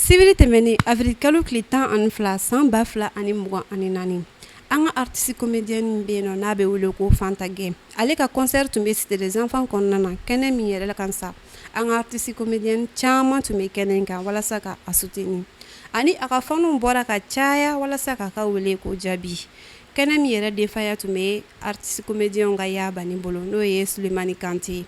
Sibiri tɛmɛnen avril kalo tile 12 san 2024, an ka artiste comédien min bɛ yen nɔ n'a bɛ wele ko Fanta Gueye, ale ka concert tun bɛ Cité des enfants kɔnɔna na, kɛnɛ min yɛrɛ kan sa, an ka artiste comédien caman tun bɛ kɛnɛ in kan walasa ka a soutenir ani a ka fanw bɔra ka caya walasa k'a ka wele ko jaabi. Kɛnɛ min yɛrɛ denfaya tun bɛ artiste comédien ka yaabani bolo, n'o ye Sulemani Kante ye,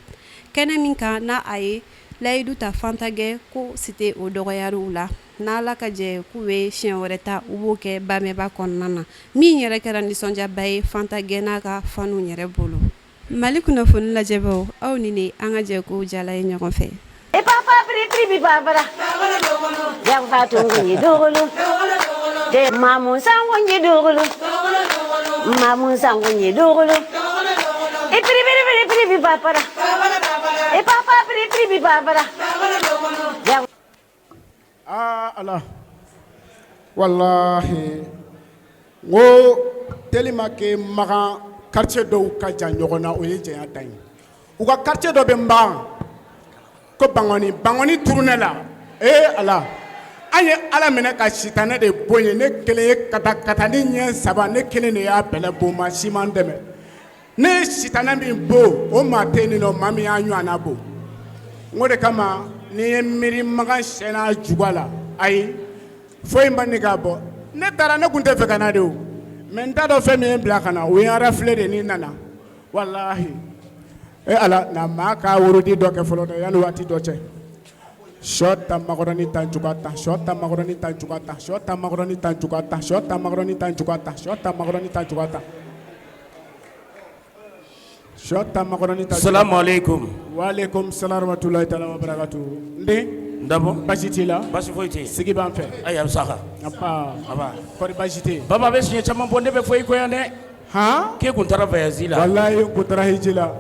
kɛnɛ min kan n'a a ye layidu ta Fanta Gueye ko cité o dɔgɔyara la, n'Ala ka jɛ k'u bɛ siɲɛ wɛrɛ ta u b'o kɛ Bamɛba kɔnɔna na, min yɛrɛ kɛra nisɔndiyaba ye Fanta Gueye n'a ka fanw yɛrɛ bolo. Mali kunnafoni lajɛbaaw, aw ni ne, an ka jɛ k'o jala ye ɲɔgɔn fɛ. E papa pri pri bi babara Yang fatungu dugulu De mamun sangu dugulu Mamun sangu dugulu E pri pri pri pri bi babara E papa pri pri bi babara Yang Aa Ala walahi n ko tellement que Makan quartier dɔw ka jan ɲɔgɔn na, o ye janya dan ye. U ka quartier dɔ bɛ Makan ko Bangɔni, Bangɔni tournée la, ee Ala, an ye Ala minɛ ka sitanɛ de bon yen. Ne kelen ye kata katani ɲɛ saba, ne kelen de y'a bɛlɛ bon, maa si ma n dɛmɛ. Ne ye sitanɛ min bon, o maa tɛ yen nɔ, maa min y'a ɲɔgɔnna bon. N ko de kama n'i ye miiri Makan sɛ n'a juga la, ayi, foyi ma ne k'a bɔ. Ne taara, ne tun tɛ fɛ ka na de o, mais n t'a dɔn fɛn min ye n bila ka na, o ye n rafilé de ni n nana. Walahi, e Ala, na maa ka worodi dɔ kɛ fɔlɔ dɛ, yanni waati dɔ cɛ. Sɔ ta makɔrɔni ta juga ta, sɔ ta makɔrɔni ta juga ta, sɔ ta makɔrɔni ta juga ta, sɔ ta makɔrɔni ta juga ta, sɔ ta makɔrɔni ta juga ta, sɔ ta makɔrɔni ta. Salamu aleykum. Waaleykum salam rahmatulahi taala wa barakatu. N den. Dabɔ. Baasi t'i la? Baasi foyi tɛ yen. Sigi b'an fɛ. Ayi, a bɛ sa. Aba. Aba. Kɔri baasi tɛ yen? Baba bɛ siɲɛ caman bɔ, ne bɛ fɔ i kɔ yan dɛ. Han? K'e kun taara voyage la. Walayi, n kun taara hiji la.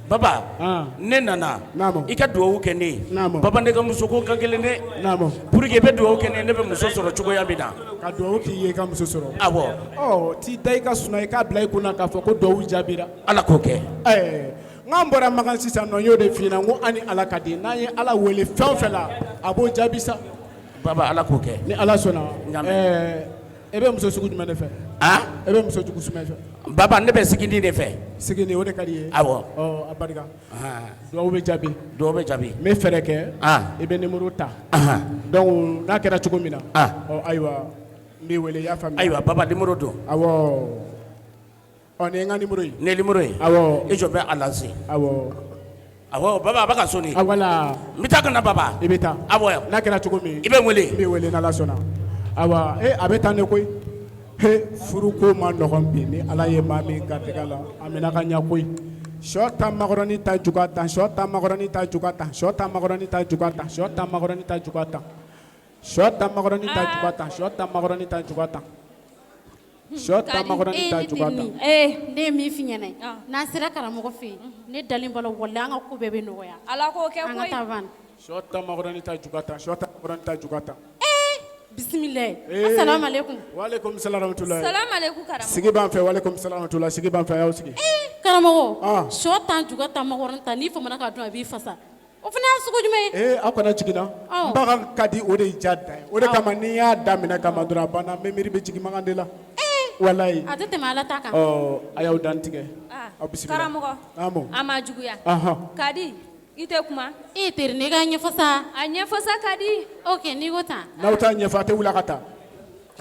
Baba. Han. Ne nana. Naamu. I ka dugawu kɛ ne ye. Naamu. Baba, ne ka musoko ka gɛlɛn dɛ. Naamu. Pour que i bɛ dugawu kɛ ne ye, ne bɛ muso sɔrɔ cogoya min na. Ka dugawu k'i ye i ka muso sɔrɔ. Awɔ. Ɔ, t'i da i ka sunɔgɔ, i k'a bila i kunna k'a fɔ ko dugawu jaabira. Ala k'o kɛ. Ɛɛ, n k'an bɔra Makan sisan nɔ, n y'o de f'i ɲɛna, n ko an ni Ala ka di, n'an ye Ala wele fɛn o fɛn la, a b'o jaabi sa. Baba, Ala k'o kɛ. Ni Ala sɔnna. N y'a mɛn. Ɛɛ, e bɛ muso sugu jumɛn de fɛ? Han? E bɛ muso jugu jumɛn fɛ? Baba, ne bɛ sigini de fɛ. Sigini, o de ka di i ye? Awɔ. Ɔ, a barika. Dugawu bɛ jaabi. Dugawu bɛ jaabi. N bɛ fɛɛrɛ kɛ. Ah. I bɛ numéro ta. Ahan. Donc n'a kɛra cogo min na. Ah. Ɔ ayiwa, n b'i wele, i y'a faamuya. Ayiwa baba, numéro don. Awɔ. Ɔ, nin ye n ka numéro ye. Nin ye numéro ye. Awɔ. I jɔ, n bɛ a lancer. Awɔ. Awɔ baba, a bɛ ka sonner. Ah voilà. N bɛ taa ka na baba. I bɛ taa. Awɔ. N'a kɛra cogo min. I bɛ n wele. N b'i wele n'Ala sɔnna. Awa, e a bɛ tan de koyi. He, furuko ma nɔgɔn bi, ni Ala ye maa min garijɛgɛ la, a minɛ ka ɲɛ koyi. Sɔ ta makɔrɔni ta juga ta, sɔ ta makɔrɔni ta juga ta, sɔ ta makɔrɔni ta juga ta, sɔ ta makɔrɔni ta juga ta. Sɔ ta makɔrɔni ta juga ta, sɔ ta makɔrɔni ta juga ta. Sɔ ta makɔrɔni ta juga ta. Ee, ne ye min f'i ɲɛna, n'an sera karamɔgɔ fɛ yen, ne dalen b'a la, walahi, an ka ko bɛɛ bɛ nɔgɔya. Ala k'o kɛ An ka koyi. taa van. Sɔ ta makɔrɔni ta juga ta, sɔ ta makɔrɔni ta juga ta. Bisimilayi. Ee. Asalamu aleykum. Waaleykum salam rahmatulahi. Salam aleykum karamɔgɔ. Sigi b'an fɛ, waaleykum salam rahmatulahi, sigi b'an fɛ, a y'aw sigi. Karamɔgɔ, Ah. sɔ tan juga tan makɔrɔni ta, n'i famana k'a dun, a b'i fasa. O fana y'a sugu jumɛn ye? Ee, aw kana jigin na. Ɔ. N bagan ka di, o de ye ja dan ye. O de Awɔ. kama n'i y'a daminɛ kama dɔrɔn, a banna, n bɛ miiri bɛ jigin makan de la. Walayi. A tɛ tɛmɛ Ala ta kan. Ɔ, a y'aw dan tigɛ. Ah, Aw bisimila. Karamɔgɔ. Naamu. A ma juguya. Ahan. Kadi, i tɛ kuma. E teri, ne k'a ɲɛfɔ sa. A ɲɛfɔ sa, Kadi. Ok, n'i ko tan. N'aw t'a ɲɛfɔ, a tɛ wuli a ka taa.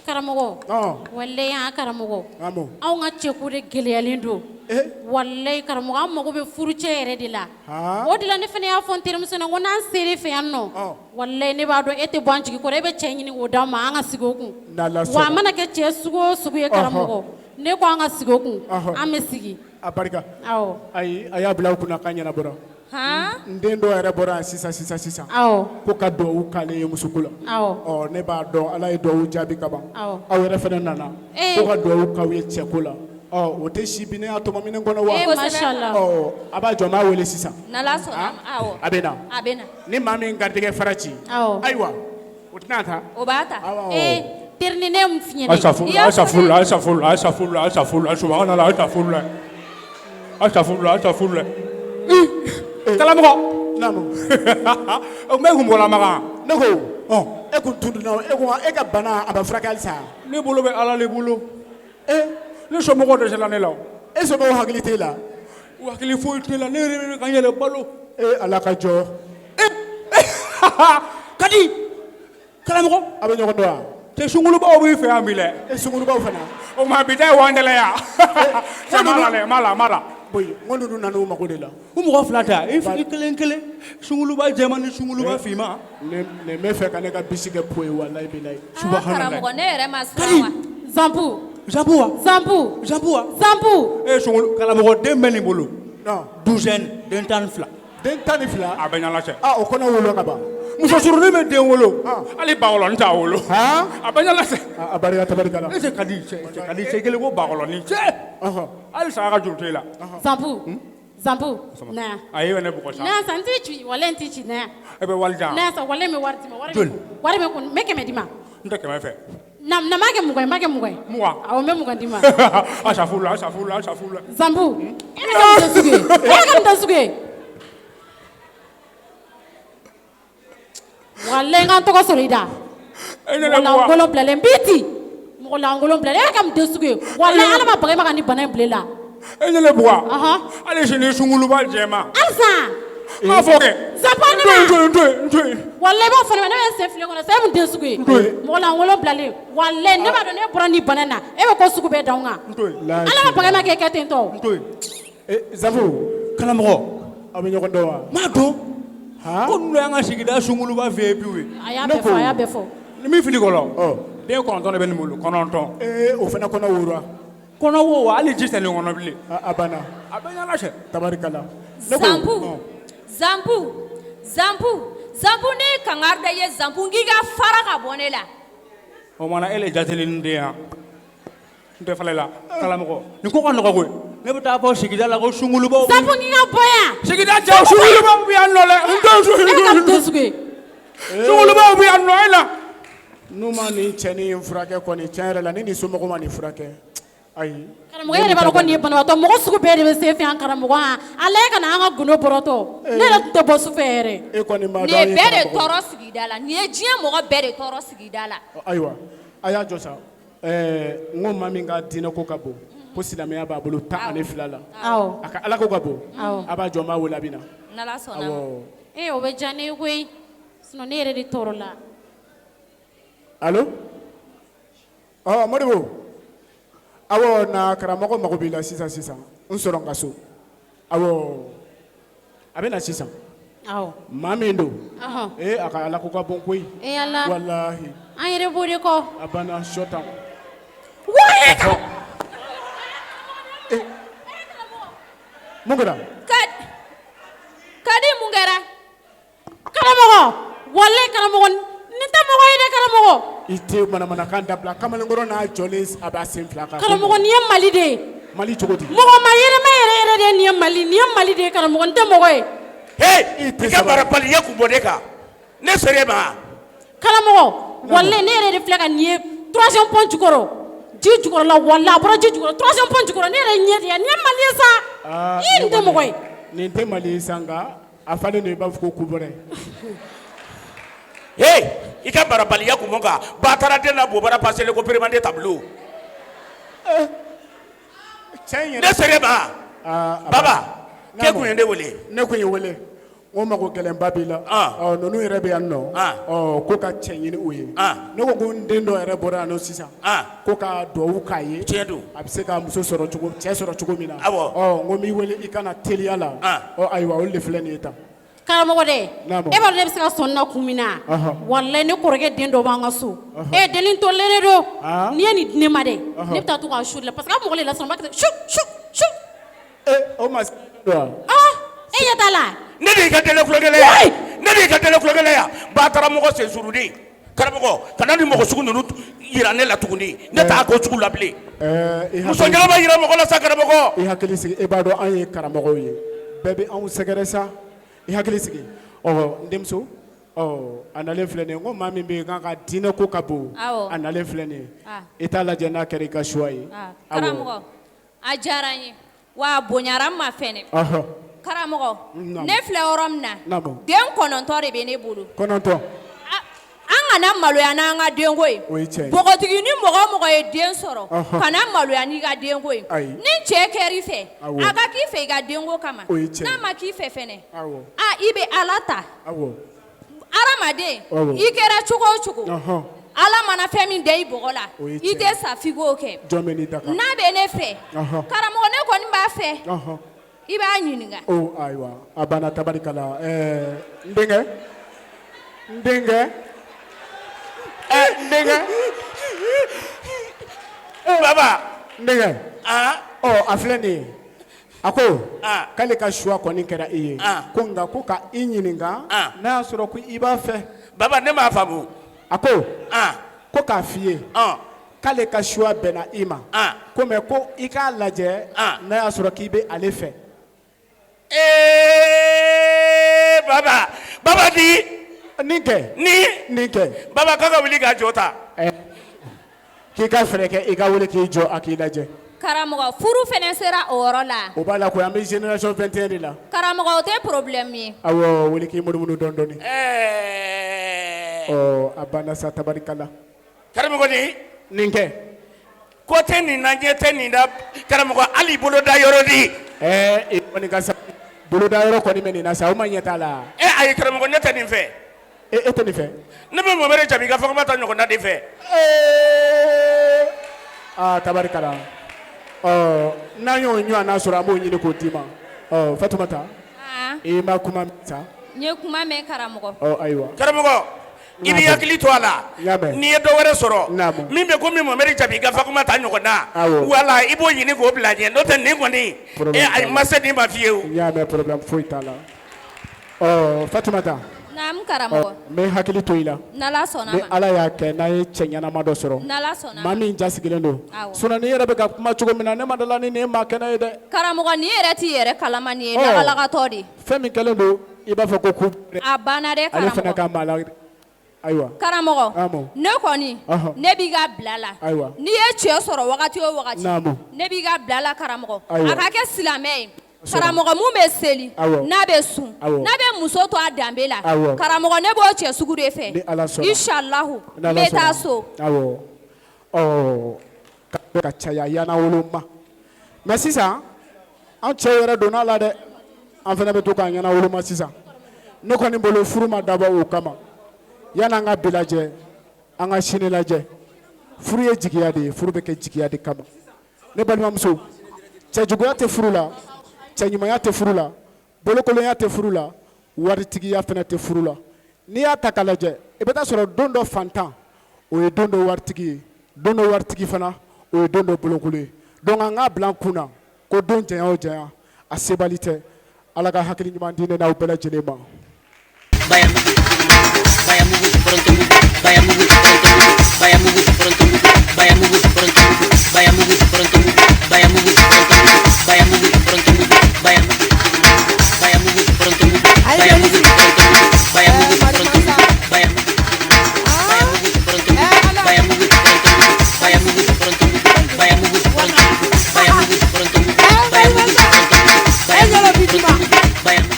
Karamɔgɔ. Ɔn. Walayi, an karamɔgɔ. Naamu. Anw ka cɛko de gɛlɛyalen don. Eh. Walayi karamɔgɔ, an mago bɛ furucɛ yɛrɛ de la. Han. O de la ne fana y'a fɔ n terimuso ɲɛna ko n'an sera fɛ yan nɔ. Ɔ. Walayi, ne b'a dɔn e tɛ bɔ an jigi kɔrɔ, e bɛ cɛ ɲini k'o d'an ma, an ka sigi o kun. N'Ala sɔnna. Wa a mana kɛ cɛ sugu o sugu ye karamɔgɔ. Ne ko an ka sigi o kun. Ɔhɔ. An bɛ sigi. A barika. Awɔ. Ayi, a y'a bila aw kunna k'a ɲɛnabɔra. Han? N den dɔw yɛrɛ bɔra yan sisan sisan sisan. Awɔ. Ko ka dugawu k'ale ye musoko la. Awɔ. Ɔ, ne b'a dɔn Ala ye dugawu jaabi ka ban. Awɔ. Aw yɛrɛ fana nana. Ee. Ko ka dugawu k'aw ye cɛko la. Ɔ, o tɛ si bi ne y'a tɔmɔ minɛn kɔnɔ wa? Ee, mashallah. Ɔ, a b'a jɔ, n b'a wele sisan. N'Ala sɔnna ma, awɔ. A bɛ na. A bɛ na. Ni maa min garijɛgɛ fara ci. Awɔ. Ayiwa, o tɛna ta. O b'a ta. Awɔ. Ee, terini, ne ye mun f'i ɲɛna? Asafurula, asafurula, asafurula, asafurula, asafurula, subhanallah, asafurula. Asafurula, asafurula. Karamɔgɔ. Naamu. O mɛ kun bɔra Makan. Ne ko. Ɔ. E kun tununna e ko e ka bana a ma furakɛ halisa. Ne bolo bɛ Ala de bolo. Ne somɔgɔw dɛsɛla ne la o. E somɔgɔw hakili t'e la. U hakili foyi tɛ ne la, ne yɛrɛ de bɛ ka n yɛrɛ balo. E Ala ka jɔ. Kadi, karamɔgɔ. A bɛ ɲɔgɔn dɔn wa? Cɛ sungurubaw b'i fɛ yan bi dɛ. E sungurubaw fana. O tuma bi ta ye wandɛlɛ ya. Cɛ ma la dɛ, ma la, ma la. Boyi, n ko ninnu nana u mago de la. U mɔgɔ fila tɛ i kelen kelen sunguruba jɛman ni sunguruba finman. Nin bɛ fɛ ka ne ka bisi kɛ po ye walayi bilayi. Karamɔgɔ ne yɛrɛ ma siran wa. Zanpu. Zanpu wa? Zanpu. Zanpu wa? Zanpu. E sunguru karamɔgɔ den bɛ nin bolo. Non. Douzaine den 12. Den 12. A bɛ ɲala cɛ. Ah o kɔnɔ wolo ka ban. Muso surunin bɛ den wolo. Hali bakɔlɔnin t'a wolo. A bɛ ɲala cɛ. A barika tabarikala. E cɛ ka di cɛ ka di cɛ kelen ko bakɔlɔnin cɛ. Hali saga ka juru t'e la. Zanpu. Zanpu. Na yan. A ye ne bugɔ sa. Na yan sa n t'i ci walayi n t'i ci na yan. E bɛ wali di yan. Na yan sa walayi n bɛ wari d'i ma. Joli? Wari bɛ kun n bɛ 100 d'i ma. N tɛ 100 fɛ. Na na n b'a kɛ 20 ye n b'a kɛ 20 ye. 20. Awɔ n bɛ 20 d'i ma. Asafurula asafurula asafurula. Zanpu. E bɛ kɛ mun den sugu ye? E bɛ kɛ mun den sugu ye? Walayi n ka n tɔgɔ sɔrɔ i da. Mɔgɔ lankolon bilalen n b'i ci. Mɔgɔ lankolon bilalen e bɛ kɛ mun den sugu ye? Walayi Ala ma baga e ma ka nin bana in bila e la. E ne bugɔ. Hali sini sunguruba jɛman. Halisa. N b'a fɔ kɛ. Zanpu ne ma. N to yen n to yen n to yen. Walayi i b'o fɔ ne ma ne bɛ n sen fili kɔnɔ sa e mun den sugu ye? Mɔgɔ lankolon bilalen walayi ne b'a dɔn ne bɔra nin bana in na e bɛ ko sugu bɛɛ da n kan. Ala ma baga e ma k'e kɛ ten tɔ. N to yen. Zanpu. Karamɔgɔ. Aw bɛ ɲɔgɔn dɔn wa? N b'a dɔn. Ko ninnu y'an ka sigida sunguruba VIP ye. A y'a bɛɛ fɔ a y'a bɛɛ fɔ. Ni min fili kɔlɔ. Den 9 de bɛ nin bolo 9. Ee o fana kɔnɔ wora. Kɔnɔ wo wa hali ji tɛ nin kɔnɔ bilen. A banna. A bɛ ɲala cɛ. Tabarikala. Zanpu. Zanpu. Zanpu. Zanpu ne ye kangari da i ye Zanpu n k'i ka fara ka bɔ ne la. O mana e le jatelen nin den yan. N tɛ falen la karamɔgɔ nin ko ka nɔgɔ koyi. Ne bɛ taa fɔ sigida la ko sungurubaw. Zanpu n k'i ka bɔ yan. Sigida cɛw sungurubaw bɛ yan nɔ dɛ. N tɛ E bɛ ka mun den sugu ye? Sungurubaw bɛ yan nɔ e la. N'u ma nin cɛnin in furakɛ kɔni tiɲɛ yɛrɛ la ni nin somɔgɔw ma nin furakɛ ayi. Karamɔgɔ e yɛrɛ b'a dɔn ko nin ye banabaatɔ mɔgɔ sugu bɛɛ de bɛ se fɛ yan karamɔgɔ han a lajɛ ka na an ka gundo bɔrɔtɔ ne yɛrɛ tun tɛ bɔ sufɛ yɛrɛ. E kɔni b'a Nin dɔn anw ye ye bɛɛ de karamɔgɔ ye. tɔɔrɔ sigida la nin ye diɲɛ mɔgɔ bɛɛ de tɔɔrɔ sigida la. Ayiwa a y'a jɔ sa ɛɛ n ko maa min ka diinɛ ko ka bon ko silamɛya b'a bolo 12 la. Awɔ. A ka ala ko ka bon. Awɔ. A b'a jɔ n b'a wele a bɛ na. N'Ala sɔnna ma. Awɔ. Ee o bɛ diya ne ye koyi sinon ne yɛrɛ de tɔɔrɔ la. Allo ɔ Modibo awɔ na karamɔgɔ mago b'i la sisan sisan n sɔrɔ n ka so awɔ a bɛ na sisan. Awɔ. Maa min don. Ɔhɔn. Ee a ka ala ko ka bon koyi. Ee Ala. Walahi. An yɛrɛ b'o de kɔ. A banna sɔ tan. Wayi. Mun kɛra? Kadi mun kɛra? Karamɔgɔ walayi karamɔgɔ nin tɛ mɔgɔ ye dɛ karamɔgɔ. I tɛ manamanakan dabila kamalenkɔrɔ n'a jɔlen a b'a sen fila kan. Karamɔgɔ nin ye Mali de ye. Mali cogo di? Mɔgɔ ma yɛlɛma yɛrɛ yɛrɛ de ye nin ye Mali nin ye Mali de ye karamɔgɔ nin tɛ mɔgɔ ye. Hey, i ka marabaliya kun bɔ ne kan. Ne sera e ma. Karamɔgɔ walayi ne yɛrɛ de filɛ ka nin ye troisième pont jukɔrɔ ji jukɔrɔla walayi a bɔra ji jukɔrɔ troisième pont jukɔrɔ ne yɛrɛ ɲɛ de ye nin ye Mali ye sa. Aa, Ii nin tɛ mɔgɔ ye. Nin tɛ Mali ye sa nka a falen don i b'a fɔ ko kubɔrɛ. Hey, i ka marabaliya kun bɔ n kan. Ba taara den na bobara passer ko peremande tableau. Cɛ in yɛrɛ. Ne sera e ma. Aa, a Baba, banna. k'e kun ye ne wele. Ne kun y'i wele. N ko mago gɛlɛnba b'i la. Ɔ ninnu yɛrɛ bɛ yan nɔ. Ɔ ko ka cɛ ɲini u ye. Ne ko ko n den dɔ yɛrɛ bɔra yan nɔ sisan. Ko ka duwawu k'a ye. Tiɲɛ don. A bɛ se ka muso sɔrɔ cogo cɛ sɔrɔ cogo min na. Awɔ. Ɔ n ko n b'i wele i ka na teliya la. Ɔ ayiwa olu de filɛ nin ye tan. Karamɔgɔ dɛ Naamu. e b'a dɔn ne bɛ se ka sɔn nin na kun min na Ɔhɔ. walayi ne kɔrɔkɛ den dɔ b'an ka so Ɔhɔ. e dennin tolilen de don Ah. n'i ye nin di ne ma dɛ Ɔhɔ. ne bɛ taa to k'a su de la parce que a mɔgɔ de lasɔrɔ n b'a kɛ su su su E o ma don wa? ah e ɲɛ t'a la Ne de y'i ka dɛlɛ kulonkɛ yan. Ne de y'i ka dɛlɛ kulonkɛ yan. Ba taara mɔgɔ sen suruden. Karamɔgɔ, kana nin mɔgɔ sugu ninnu yira ne la tuguni. Ne t'a ko sugu la bilen. Ɛɛ i Muso ɲɛnama yira mɔgɔ la sa karamɔgɔ. I hakili sigi e b'a dɔn an ye karamɔgɔw ye bɛɛ bɛ anw sɛgɛrɛ sa i hakili sigi ɔ n denmuso ɔ a nalen filɛ nin ye n ko maa min bɛ yen k'a ka diinɛ ko ka bon Awɔ. a nalen filɛ nin ye Ah. i t'a lajɛ n'a kɛra i ka choix ye. Ah, Awɔ. Karamɔgɔ a diyara n ye wa a bonyara n ma fɛnɛ. Ɔhɔ. Karamɔgɔ Naamu. ne filɛ yɔrɔ min na Naamu. den 9 de bɛ ne bolo. 9. An kana maloya n'an ka denko ye. O ye tiɲɛ ye. Npogotigi ni mɔgɔ o mɔgɔ ye den sɔrɔ, Ɔhɔn. kana maloya n'i ka denko ye. Ayi. Ni cɛ kɛr'i fɛ, Awɔ. a ka k'i fɛ i ka denko kama. O ye tiɲɛ ye. N'a ma k'i fɛ fɛnɛ, Awɔ. a i bɛ Ala ta. Awɔ. Hadamaden, Awɔ. i kɛra cogo o cogo, Ɔhɔn. Ala mana fɛn min da i bɔgɔ la, O ye i tiɲɛ tɛ sa f'i k'o kɛ. Jɔn bɛ n'i daga? N'a bɛ ne fɛ, Ɔhɔn. karamɔgɔ ne kɔni b'a fɛ, Ɔhɔn. i b'a ɲininka. O ayiwa, a banna tabarikala. Ɛɛ, n denkɛ, n denkɛ, ɛ n denkɛ. Baba. N denkɛ. Ɔ a filɛ nin ye. A ko k'ale ka choix kɔni kɛra i ye. Ko nka ko ka i ɲininka n'a y'a sɔrɔ ko i b'a fɛ. Baba ne m'a faamu. A ko ko k'a f'i ye k'ale ka choix bɛnna i ma. Ko mais ko i k'a lajɛ n'a y'a sɔrɔ k'i bɛ ale fɛ. Ee baba, baba di. Nin kɛ. Ni. Nin kɛ. Baba k'a ka wuli k'a jɔ ta. K'i ka fɛɛrɛ kɛ i ka wuli k'i jɔ a k'i lajɛ. Karamɔgɔ furu fɛnɛ sera o yɔrɔ la. O b'a la koyi, an bɛ génération 21 de la. Karamɔgɔ o tɛ problème ye. Awɔ, wuli k'i munumunu dɔɔni dɔɔni. Ɔ a banna sa tabarikala. Karamɔgɔ ni. Nin kɛ. Ko tɛ nin na, ɲɛ tɛ nin na, karamɔgɔ hali i bolo da yɔrɔ di. Ɛɛ i kɔni ka sabali, boloda yɔrɔ kɔni bɛ nin na sa, o ma ɲɛ t'a la. Ɛ ayi karamɔgɔ ne tɛ nin fɛ. E e tɛ nin fɛ. Ne bɛ Mohamed Jabi ka Fatumata ɲɔgɔnna de fɛ. Aa tabarikala. Ɔ n'an y'o ɲɔgɔnna sɔrɔ an b'o ɲini k'o d'i ma. Ɔ Fatumata. I ma kuma mɛn sa. N ye kuma mɛn karamɔgɔ. Ɔ ayiwa. Karamɔgɔ i b'i hakili to a la. N y'a mɛn. N'i ye dɔ wɛrɛ sɔrɔ. Naamu. Min bɛ komi Mohamed Jabi ka Fatumata ɲɔgɔnna. Awɔ. Wala i b'o ɲini k'o bila ɲɛ n'o tɛ nin kɔni. Problème Ɛ ayi n ma se nin ma fiyewu. N y'a mɛn, problème foyi t'a la. Ɔ Fatumata. Naamu karamɔgɔ. N bɛ hakili to i la. N'Ala sɔnna Ni ma. Ala y'a kɛ n'an ye cɛ ɲɛnama dɔ sɔrɔ. N'Ala sɔnna Maa ma. min jasigilen don. Awɔ. Sinon n'i yɛrɛ bɛ ka kuma cogo min na ne ma d'a la ni nin ye maa kɛnɛ ye dɛ. Karamɔgɔ nin yɛrɛ t'i yɛrɛ kalama nin ye Ɔ. lagalagatɔ de ye. Fɛn min kɛlen don i b'a fɔ ko ku. A banna dɛ Ale fana karamɔgɔ. ka maa la ayiwa. Karamɔgɔ Aamu. ne kɔni Ɔhɔn. ne b'i ka bila la. Ayiwa. N'i ye cɛ sɔrɔ wagati o wagati. Naamu. Ne b'i ka bila la karamɔgɔ. Ayiwa. A ka kɛ silamɛ ye. Sɔrɔ. Karamɔgɔ mun bɛ seli. Awɔ. N'a bɛ sun. Awɔ. N'a bɛ muso to a danbe la. Awɔ. Karamɔgɔ ne b'o cɛ sugu de fɛ. Ni Ala sɔnna. Inshallahu Ni n Ala bɛ taa sɔnna. so. Awɔ. Ɔ ka caya yana woloma. Mais sisan an cɛw yɛrɛ donna a la dɛ. An fana bɛ to k'an ɲɛna woloma sisan. Ne kɔni bolo furu ma dabɔ o kama. Yan'an ka bi lajɛ, an ka sini lajɛ. Furu ye jigiya de ye, furu bɛ kɛ jigiya de kama. Ne balimamuso, cɛjuguya tɛ furu la, cɛɲumanya tɛ furu la, bolokolonya tɛ furu la, waritigiya fana tɛ furu la. N'i y'a ta k'a lajɛ, i bɛ taa sɔrɔ don dɔ fantan, o ye don dɔ waritigi ye, don dɔ waritigi fana, o ye don dɔ bolokolon ye. Donc an k'a bila an kun na ko don janya o janya, a sebali tɛ. Ala ka hakili ɲuman di ne n'aw bɛɛ lajɛlen ma.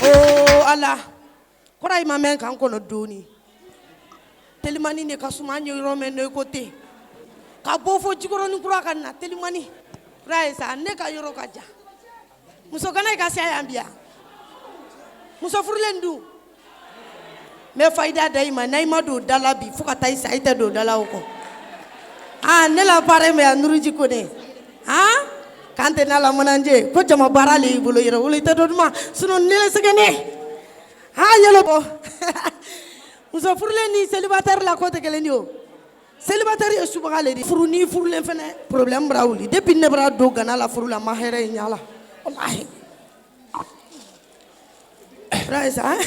Oo Ala kɔrɔ i ma mɛn k'an kɔnɔ dɔɔni telimani de ka suma an ye yɔrɔ mɛn ne ko ten ka bɔ fo Jikɔrɔni kura ka na telimani kura ye sa ne ka yɔrɔ ka jan muso kana i ka siya yan bi yan muso furulen dun n bɛ fayida da i ma n'a i ma don da la bi fo ka taa i sa i tɛ don da la o kɔ aa ne la baara in bɛ yan Nuruji Kone aa k'an tɛ n'a la manaje ko jama baara le y'i bolo yɛrɛ wolo i tɛ dɔ duman sinon ne le sɛgɛnnen aa yɛlɛ bɔ muso furulen ni célibataire la ko tɛ kelen ye o célibataire ye subaga le di furu ni furulen fɛnɛ problème bara wuli depuis ne bara don gana la furu la ma hɛrɛ ye ɲa la walahi Raisa an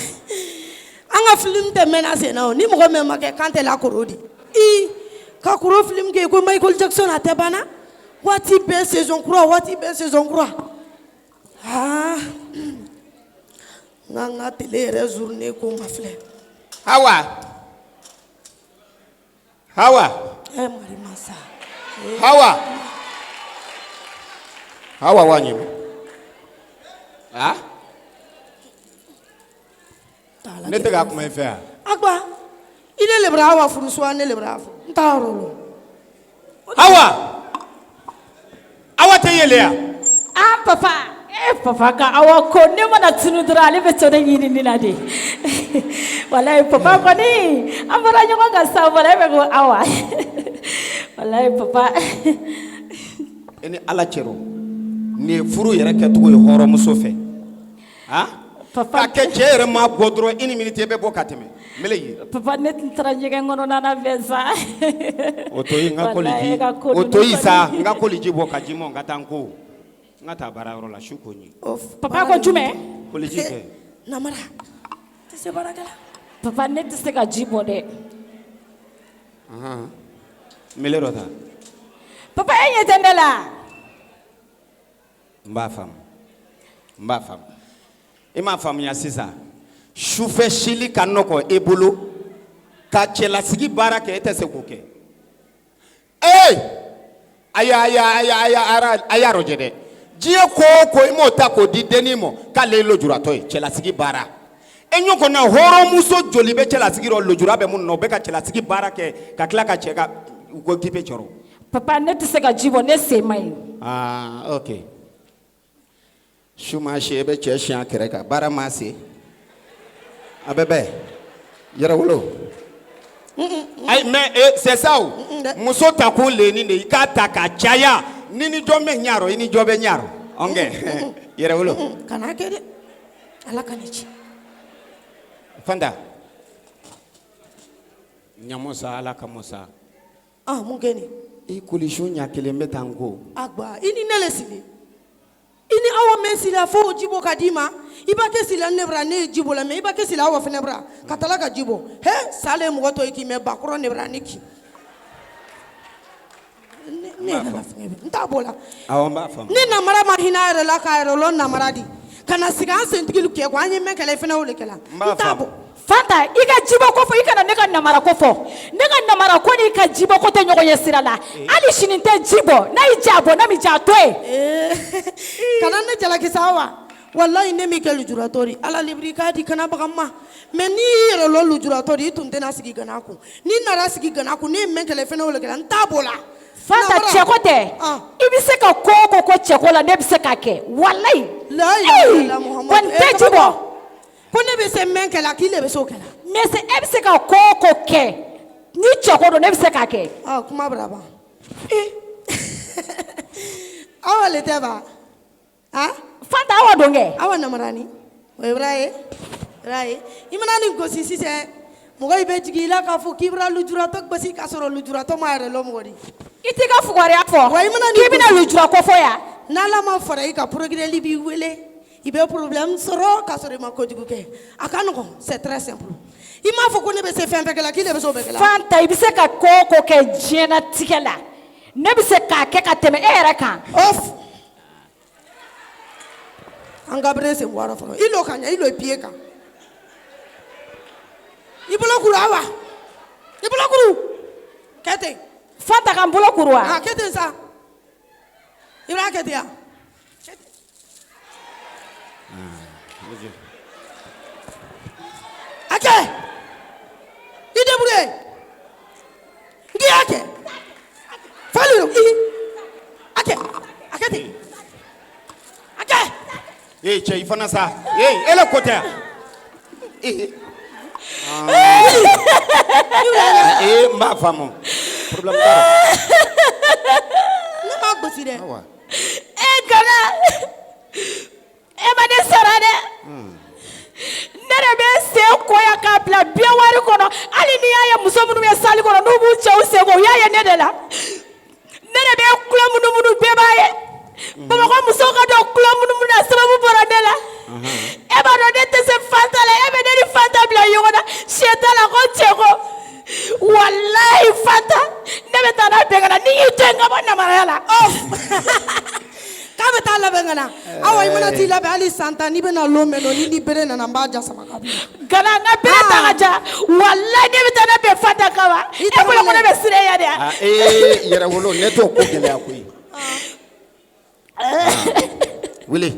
ka film tɛ mɛnna sen na o ni mɔgɔ min ma kɛ kan tɛ la koro di i ka koro film kɛ ko Michael Jackson a tɛ banna waati bɛɛ saison kura waati bɛɛ saison kura aa n ka n ka télé yɛrɛ journée ko ma filɛ Hawa. Hawa. ɛ mari masa Hawa. Hawa wanyima. Ah? Ne tɛ ka kuma i fɛ yan. Agba I ne le bara Awa furu soit ne le bara a furu n t'a yɔrɔ lɔn. Awa, Awa tɛ yɛlɛ yan. Ah papa, eh papa ka Awa ko ne mana tunu dɔrɔn ale bɛ to ne ɲinini na de. Walayi papa kɔni an bɔra ɲɔgɔn kan sisan fɔlɔ e bɛ ko Awa. Walayi papa. E ni Ala cɛ rɔ nin ye furu yɛrɛ kɛcogo ye hɔrɔnmuso fɛ han Papa k'a kɛ cɛ yɛrɛ ma bɔ dɔrɔn une minute e bɛ bɔ ka tɛmɛ mele ye. Papa ne tun taara ɲɛgɛn kɔnɔna na fɛ sa. O to yen n ka Walayi, koliji e ka ko o to ninnu yen sa kɔni. n ka koliji bɔ ka ji mɔ n ka taa n ko n ka taa baarayɔrɔ la su ko n ye. Papa ko jumɛn? Koliji kɛ. Namara tɛ se baarakɛ la. Papa ne tɛ se ka ji bɔ dɛ. Ahan. Mele dɔ ta. Papa e ɲɛ tɛ ne la. N b'a faamu n b'a faamu i m'a faamuya sisan sufɛ sili ka nɔgɔ e bolo ka cɛlasigi baara kɛ e tɛ se k'o kɛ ee a y'a a y'a a y'a a y'a a y'a rɔjɛ dɛ diɲɛ ko o ko i m'o ta k'o di dennin ma k'ale ye lujuratɔ ye cɛlasigi baara e ɲɔ kɔnɔ hɔrɔnmuso joli bɛ cɛlasigi rɔ lujura bɛ minnu na u bɛ ka cɛlasigi baara kɛ ka tila ka cɛ ka u ko k'i bɛ cɛrɔ. Papa ne tɛ se ka ji bɔ ne sen man ɲi. Aa ok su ma se e bɛ cɛ siɲɛ kɛrɛ kan baara ma se a bɛ bɛn yɛrɛwolo ayi mais eh, c'est ça o muso ta kun lenni de i k'a ta k'a caya ni ni jɔ bɛ ɲarɔ i ni jɔ bɛ ɲarɔ ɔnkɛ yɛrɛwolo. Kana kɛ dɛ Ala ka ne ci. Fanta ɲamɔ sa Ala ka mɔ sa. Ah mun kɛ nin. I kolisu ɲɛ kelen bɛ taa n ko. Agba i ni ne le sigi i ni Awa mɛn sila fo o ji bɔ ka d'i ma i b'a kɛ sila ne bara ne ye ji bɔ la mais i b'a kɛ sila Awa fana bara ka tala ka ji bɔ he sa le ye mɔgɔ tɔ ye k'i mɛn bakɔrɔ ne bara ne kin ne yɛrɛ la fɛngɛ bɛ n t'a bɔ la Awɔ n b'a faamu. ni namara ma hinɛ a yɛrɛ la k'a yɛrɛ lɔ namara di ka na sigi an sentigilu kɛ ko an ye mɛn kɛlɛ i fana y'o de kɛla N b'a n t'a faamu. bɔ. Fanta i ka jibɔ ko fɔ i kana ne ka namara ko fɔ ne ka namara ko n'i ka jibɔ ko tɛ ɲɔgɔn ye sira la hali sini n tɛ ji bɔ n'a y'i diya a bɔ n'a m'i diya a to yen. Kana ne jalaki sa wa walayi ne m'i kɛ lujuratɔ di Ala libiri k'a di kana baga n ma mais n'i y'i yɛrɛ lɔ lujuratɔ di i tun tɛna sigi gana kun n'i nana sigi gana kun ne ye mɛn kɛlɛ i fana y'o de kɛla n t'a bɔ la. Fanta cɛko tɛ i bɛ se ka ko o ko ko cɛko la ne bɛ se k'a kɛ walayi. La ilaha illallah Muhammadu. Wa n tɛ ji bɔ. Ko ne bɛ se mɛn kɛla k'i le bɛ se o kɛla. Mais e bɛ se ka ko o ko kɛ ni cɛko don ne bɛ se k'a kɛ. Ɔ kuma bɛna ban. Awa le tɛ ba ah Fanta Awa don kɛ. Awa namarani o ye bara ye bara ye i mana nin gosi sisan mɔgɔ i bɛ jigin i la k'a fɔ k'i bɔra lujuratɔ gosi k'a sɔrɔ lujuratɔ ma yɛrɛ lɔ mɔgɔ di. I t'i ka fugariya fɔ. Wa i mana nin K'i bɛna gosi- lujura ko fɔ yan. N'Ala ma fara i kan procureur b'i wele i bɛ problème sɔrɔ k'a sɔrɔ i ma kojugu kɛ a ka nɔgɔn c'est très simple i m'a fɔ ko ne bɛ se fɛn bɛɛ kɛ la k'i de bɛ se o bɛɛ kɛ la. Fanta i bɛ se ka ko o ko kɛ diɲɛlatigɛ la ne bɛ se k'a kɛ ka tɛmɛ e yɛrɛ kan. Of an ka bere sen bɔ a rɔ fɔlɔ i lɔ ka ɲɛ i lɔ i pied kan i bolo kuru Awa i bolo kuru kɛ ten. Fanta ka n bolo kuru wa. A kɛ ten sa i b'a kɛ ten wa. A kɛ i débrouiller n k'i y'a kɛ fali i a kɛ a kɛ ten a kɛ. Ee cɛ i fana sa ee e le ko tɛ yan. Ee ee n b'a faamu problème t'a la. Ne m'a gosi dɛ. Awa. E Gana e ma ne sara dɛ. Ne de bɛ sen ko yan k'a bila bɛnwari kɔnɔ hali n'i y'a ye muso minnu bɛ salle kɔnɔ n'u b'u cɛw sen ko u y'a ye ne de la ne de bɛ kulo munumunu bɛɛ b'a ye Bamakɔ musow ka don kulo munumunu na sababu bɔra ne la e b'a dɔn ne tɛ se Fanta la e bɛ ne ni Fanta bila ɲɔgɔn na sɛ t'a la ko cɛ ko walayi Fanta ne bɛ taa n'a bɛɛ ka na ni y'i to yen ka bɔ namaraya la. K'a bɛ taa labɛn ka na Awa i mana t'i labɛn hali san 10 n'i bɛna lon mɛn nɔ ni ni bere nana n b'a ja sama ka bɔ. Gana n ka bere ta ka ja walayi ne bɛ taa ne bɛn Fanta kama e bolo ko ne bɛ siran e ɲɛ de wa. Ah, ee yɛrɛwolo ne t'o ko gɛlɛya koyi. Wuli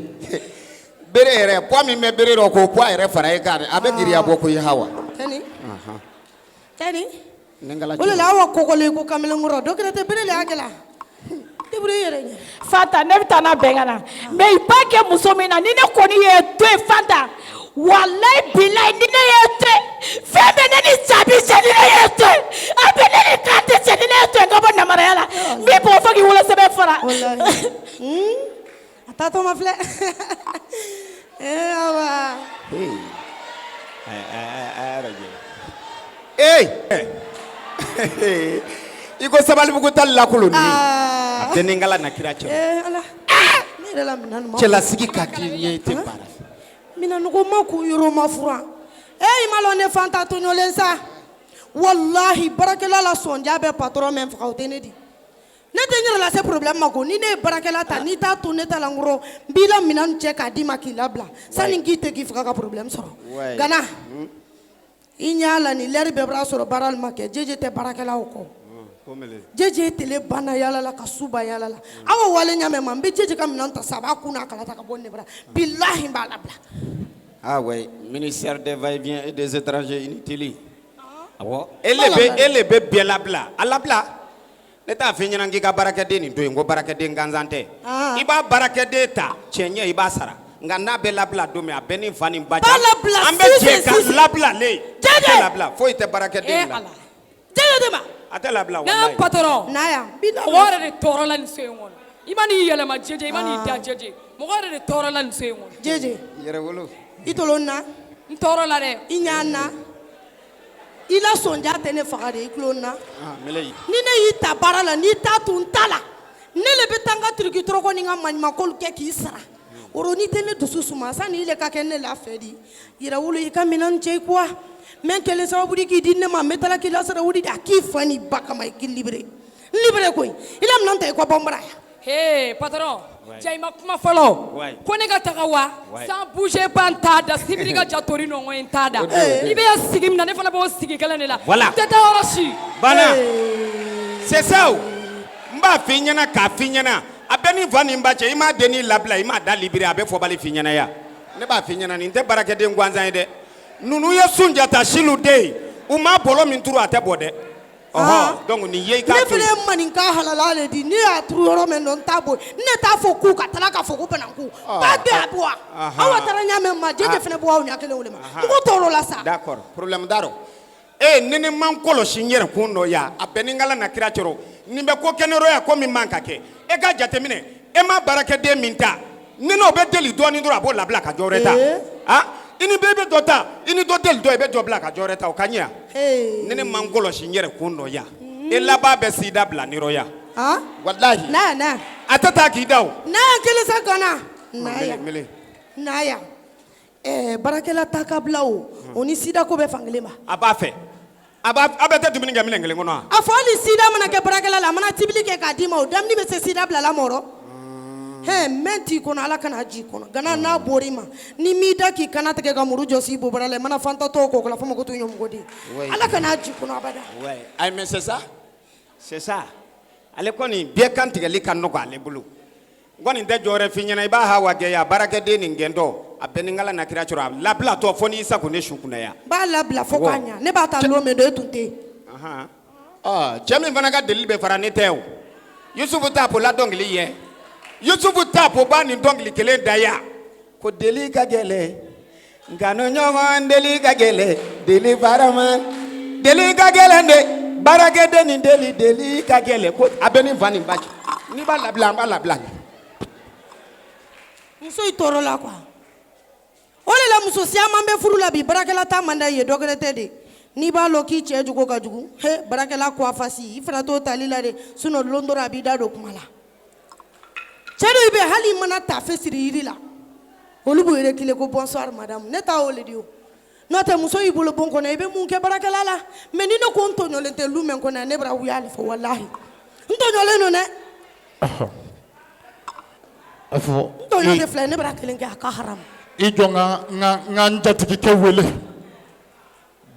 bere yɛrɛ poids min bɛ bere rɔ k'o poids yɛrɛ fara e kan a bɛ girinya bɔ koyi Hawa. Cɛni. Tɛ ni Ni n o de la awa kɔkɔlen ko kamalenkɔrɔ dɔ kɛra tɛ bere de y'a kɛ la i yɛrɛ ɲɛ. Fanta, ne bɛ taa n'a bɛn ka na, mais i b'a kɛ muso min na, ni ne kɔni y'e to yen, Fanta, walayi bilayi, ni ne y'e to yen, fɛn bɛ ne ni jaabi cɛ, ni ne y'e to yen, a bɛ ne ni Kante cɛ, ni ne y'e to yen ka bɔ namaraya la, n b'i bugɔ fo k'i wolosɛbɛn fara. Walayi. A taatɔ ma filɛ. Ee awa. Ee, i ko Sabalibugu ta lakolon a tɛ ni kala na kira cɛ. Ee ala. Ne yɛrɛ la minɛn ma. Cɛlasigi ka di n ye, i tɛ baara. Minɛnɔgɔ ma k'u yɔrɔ ma furan. E i ma lɔn ne Fanta tɔɲɔlen sa. Walahi, baarakɛla la sɔnja bɛ patron min faga, o tɛ ne di. Ne tɛ n yɛrɛ lase problème ma ko ni ne ye baarakɛla ta, n'i t'a to ne ta la n kɔrɔ, n b'i la minɛn cɛ k'a d'i ma k'i labila sani n k'i tɛ k'i faga ka problème sɔrɔ. Gana i ɲɛ la ni lɛri bɛɛ b'a sɔrɔ baara ma kɛ. Jeje tɛ baarakɛlaw kɔ. Jeje tele banna yala la ka su ban yala la. Aw wale ɲamɛ ma, n bɛ jeje ka minɛn ta sa, a b'a kun n'a kala ta ka bɔ ne bara, bilahi n b'a labila. Ah ouais, ministère des va-et-vient et des étrangers inutiles. Awɔ, e le bɛ e le bɛ bɛɛ labila, a labila. Ne t'a f'i ɲɛna k'i ka baarakɛden nin to yen, ko baarakɛden gansan tɛ. I b'a baarakɛden ta, cɛ ɲɛ i b'a sara. Nka n'a bɛ labila don min, a bɛɛ ni fa ni ba cɛ. B'a labila. An bɛ jɛ ka labilalen. Jɛjɛ. A tɛ labila, foyi tɛ baarakɛden la. Jɛjɛ de ma. A tɛ labila Ne walayi. patron. Na yan. Mɔgɔ yɛrɛ de tɔɔrɔ la nin so in kɔnɔ. I ma n'i yɛlɛma jeje, i ma n'i da jeje. Mɔgɔ yɛrɛ de tɔɔrɔ la nin so in kɔnɔ. Jeje. Yɛrɛwolo. I tolon na. N tɔɔrɔ la dɛ. I ɲa na. I la sɔnja tɛ ne faga de, i tulo na. Ah, mele. Ni ne y'i ta baara la, n'i t'a to n ta la, ne le bɛ taa n ka turiki toroko ni n ka maɲumankolu kɛ k'i sara. O rɔ n'i tɛ ne dusu suma, sanni i le ka kɛ ne la fɛ di. Yɛrɛwolo, i ka minɛn cɛ i kuwa. Mɛ kelen sababu di k'i di ne ma, n bɛ taa k'i lasara wuli de, a k'i fa n'i ba kama, i k'i libéré. N libéré koyi. I la minɛn ta i kɔ bɔ n bara yan. Hey, patron, cɛ i ma kuma fɔlɔ. Ouais. Ko ne ka taga wa? Ouais. Sans bouger pas n t'a da, sibiri ka ja tori nɔngɔn ye n t'a da. O de, o de. I bɛ yan sigi min na, ne fana b'o sigi kelen de la. Voilà. N tɛ taa yɔrɔ si. Banna. C'est ça o. N b'a f'i ɲɛna k'a f'i ɲɛna. A bɛɛ ni fa ni ba cɛ, i m'a dennin labila, i m'a da libéré, a bɛ fɔbali f'i ɲɛna yan. Ne b'a f'i ɲɛna, nin tɛ baarakɛden gansan ye dɛ. Ninnu ye Sunjata Silu den ye. U ma bɔlɔ min turu, a tɛ bɔ dɛ. Ɔhɔn, donc nin ye i k'a Ne to yen. fana ye maninka halala le di. Ne y'a turu yɔrɔ min dɔn, n t'a bɔ. Ne t'a fɔ k'u ka taga k'a fɔ ko bananku ba bɛɛ a bɔ wa. Aw taara ɲa mɛn ma, jeje fana bɔ aw ɲa kelen o le ma. Mɔgɔ tɔɔrɔ la sa. D'accord, problème t'a rɔ. E ni ne man kɔlɔsi n yɛrɛ kun dɔ ya, a bɛɛ ni n kala na kira cɛrɔ. Nin bɛ ko kɛ ne rɔ yan, ko min man ka kɛ. E ka jateminɛ, e ma baarakɛden min ta, ni n'o bɛ deli dɔɔnin dɔrɔn, a b'o labila ka jɔ wɛrɛ ta. Ah, i ni bɛɛ bɛ dɔ ta, i ni dɔ deli dɔ, i bɛ dɔ bila ka jɔ wɛrɛ ta, o ka ɲi yan. Ni ne man kɔlɔsi n yɛrɛ kun dɔ ya, e laban bɛ sida bila ne rɔ yan. Walahi. Na yan, na yan. A tɛ taa k'i da o. Na yan kelen sa, Gana. Na yan. Mele. Na yan. Ɛɛ, baarakɛla ta ka bila o. O ni sida ko bɛ fankelen ma. A b'a fɛ. A b'a a bɛ tɛ dumuni kɛ minɛn kelen kɔnɔ wa? A fɔ hali sida mana kɛ baarakɛla la, a mana tibili kɛ k'a d'i ma, o damini bɛ se sida bila la mɔrɔ. Hɛn, mɛn t'i kɔnɔ, Ala kana ji kɔnɔ. Gana n'a bɔr'i ma, ni m'i da k'i kana tigɛ ka muru jɔsi i bobara la, i mana fanta tɔw kɔ la, fo mako t'u ɲɔmɔgɔ den. Oui. Ala kana ji kɔnɔ abada. Ouais. Ayi, mais c'est ça. C'est ça. Ale kɔni bɛɛ kan tigɛli ka nɔgɔ ale bolo. N kɔni tɛ jɔyɔrɔ f'i ɲɛna, i b'a hawa gɛn a baarakɛden nin gɛntɔ, a bɛɛ ni n kala na kira cɔrɔ, a labilatɔ fo n'i sago ne su kunna yan. N b'a labila fo k'a ɲa. Ne b'a ta lon min dɔn, e tun tɛ yen. Ahan. Ɔ, cɛ min fana ka deli bɛ fara ne tɛ o. Yusufu Tapo la dɔnkili yɛ. Yusufu Tapo b'a nin dɔnkili kelen da ya. Ko deli ka gɛlɛn. Nkanu ɲɔgɔn deli ka gɛlɛn, deli farama. Deli ka gɛlɛn de, baarakɛden ni deli deli ka gɛlɛn ko a bɛ ni fa ni ba cɛ. N'i b'a labila, an b'a labila. Muso i tɔɔrɔ la quoi. O de la muso siyaman bɛ furu la bi, baarakɛla ta man d'a ye, dɔ wɛrɛ tɛ de. N'i b'a lɔn k'i cɛ jogo ka jugu, he, baarakɛla ko a fasi, i fana t'o tali la dɛ, sinon lon dɔ a b'i da don kuma la. Cɛ dɔw bɛ yen, hali i mana taafe siri yiri la, olu b'u reculer ko bonsoir madame, ne ta y'o le di o. N'o tɛ muso y'i bolo bon kɔnɔ, i bɛ mun kɛ baarakɛla la? Mais ni ne ko n tɔɲɔlen tɛ lu min kɔnɔ, ne bɛna wuya de fɔ, walahi. N tɔɲɔlen don dɛ. A fɔ. N tɔɲɔ tɛ fila ye, ne bɛna kelen kɛ a ka haramu. I jɔ, n ka n ka n jatigikɛ wele.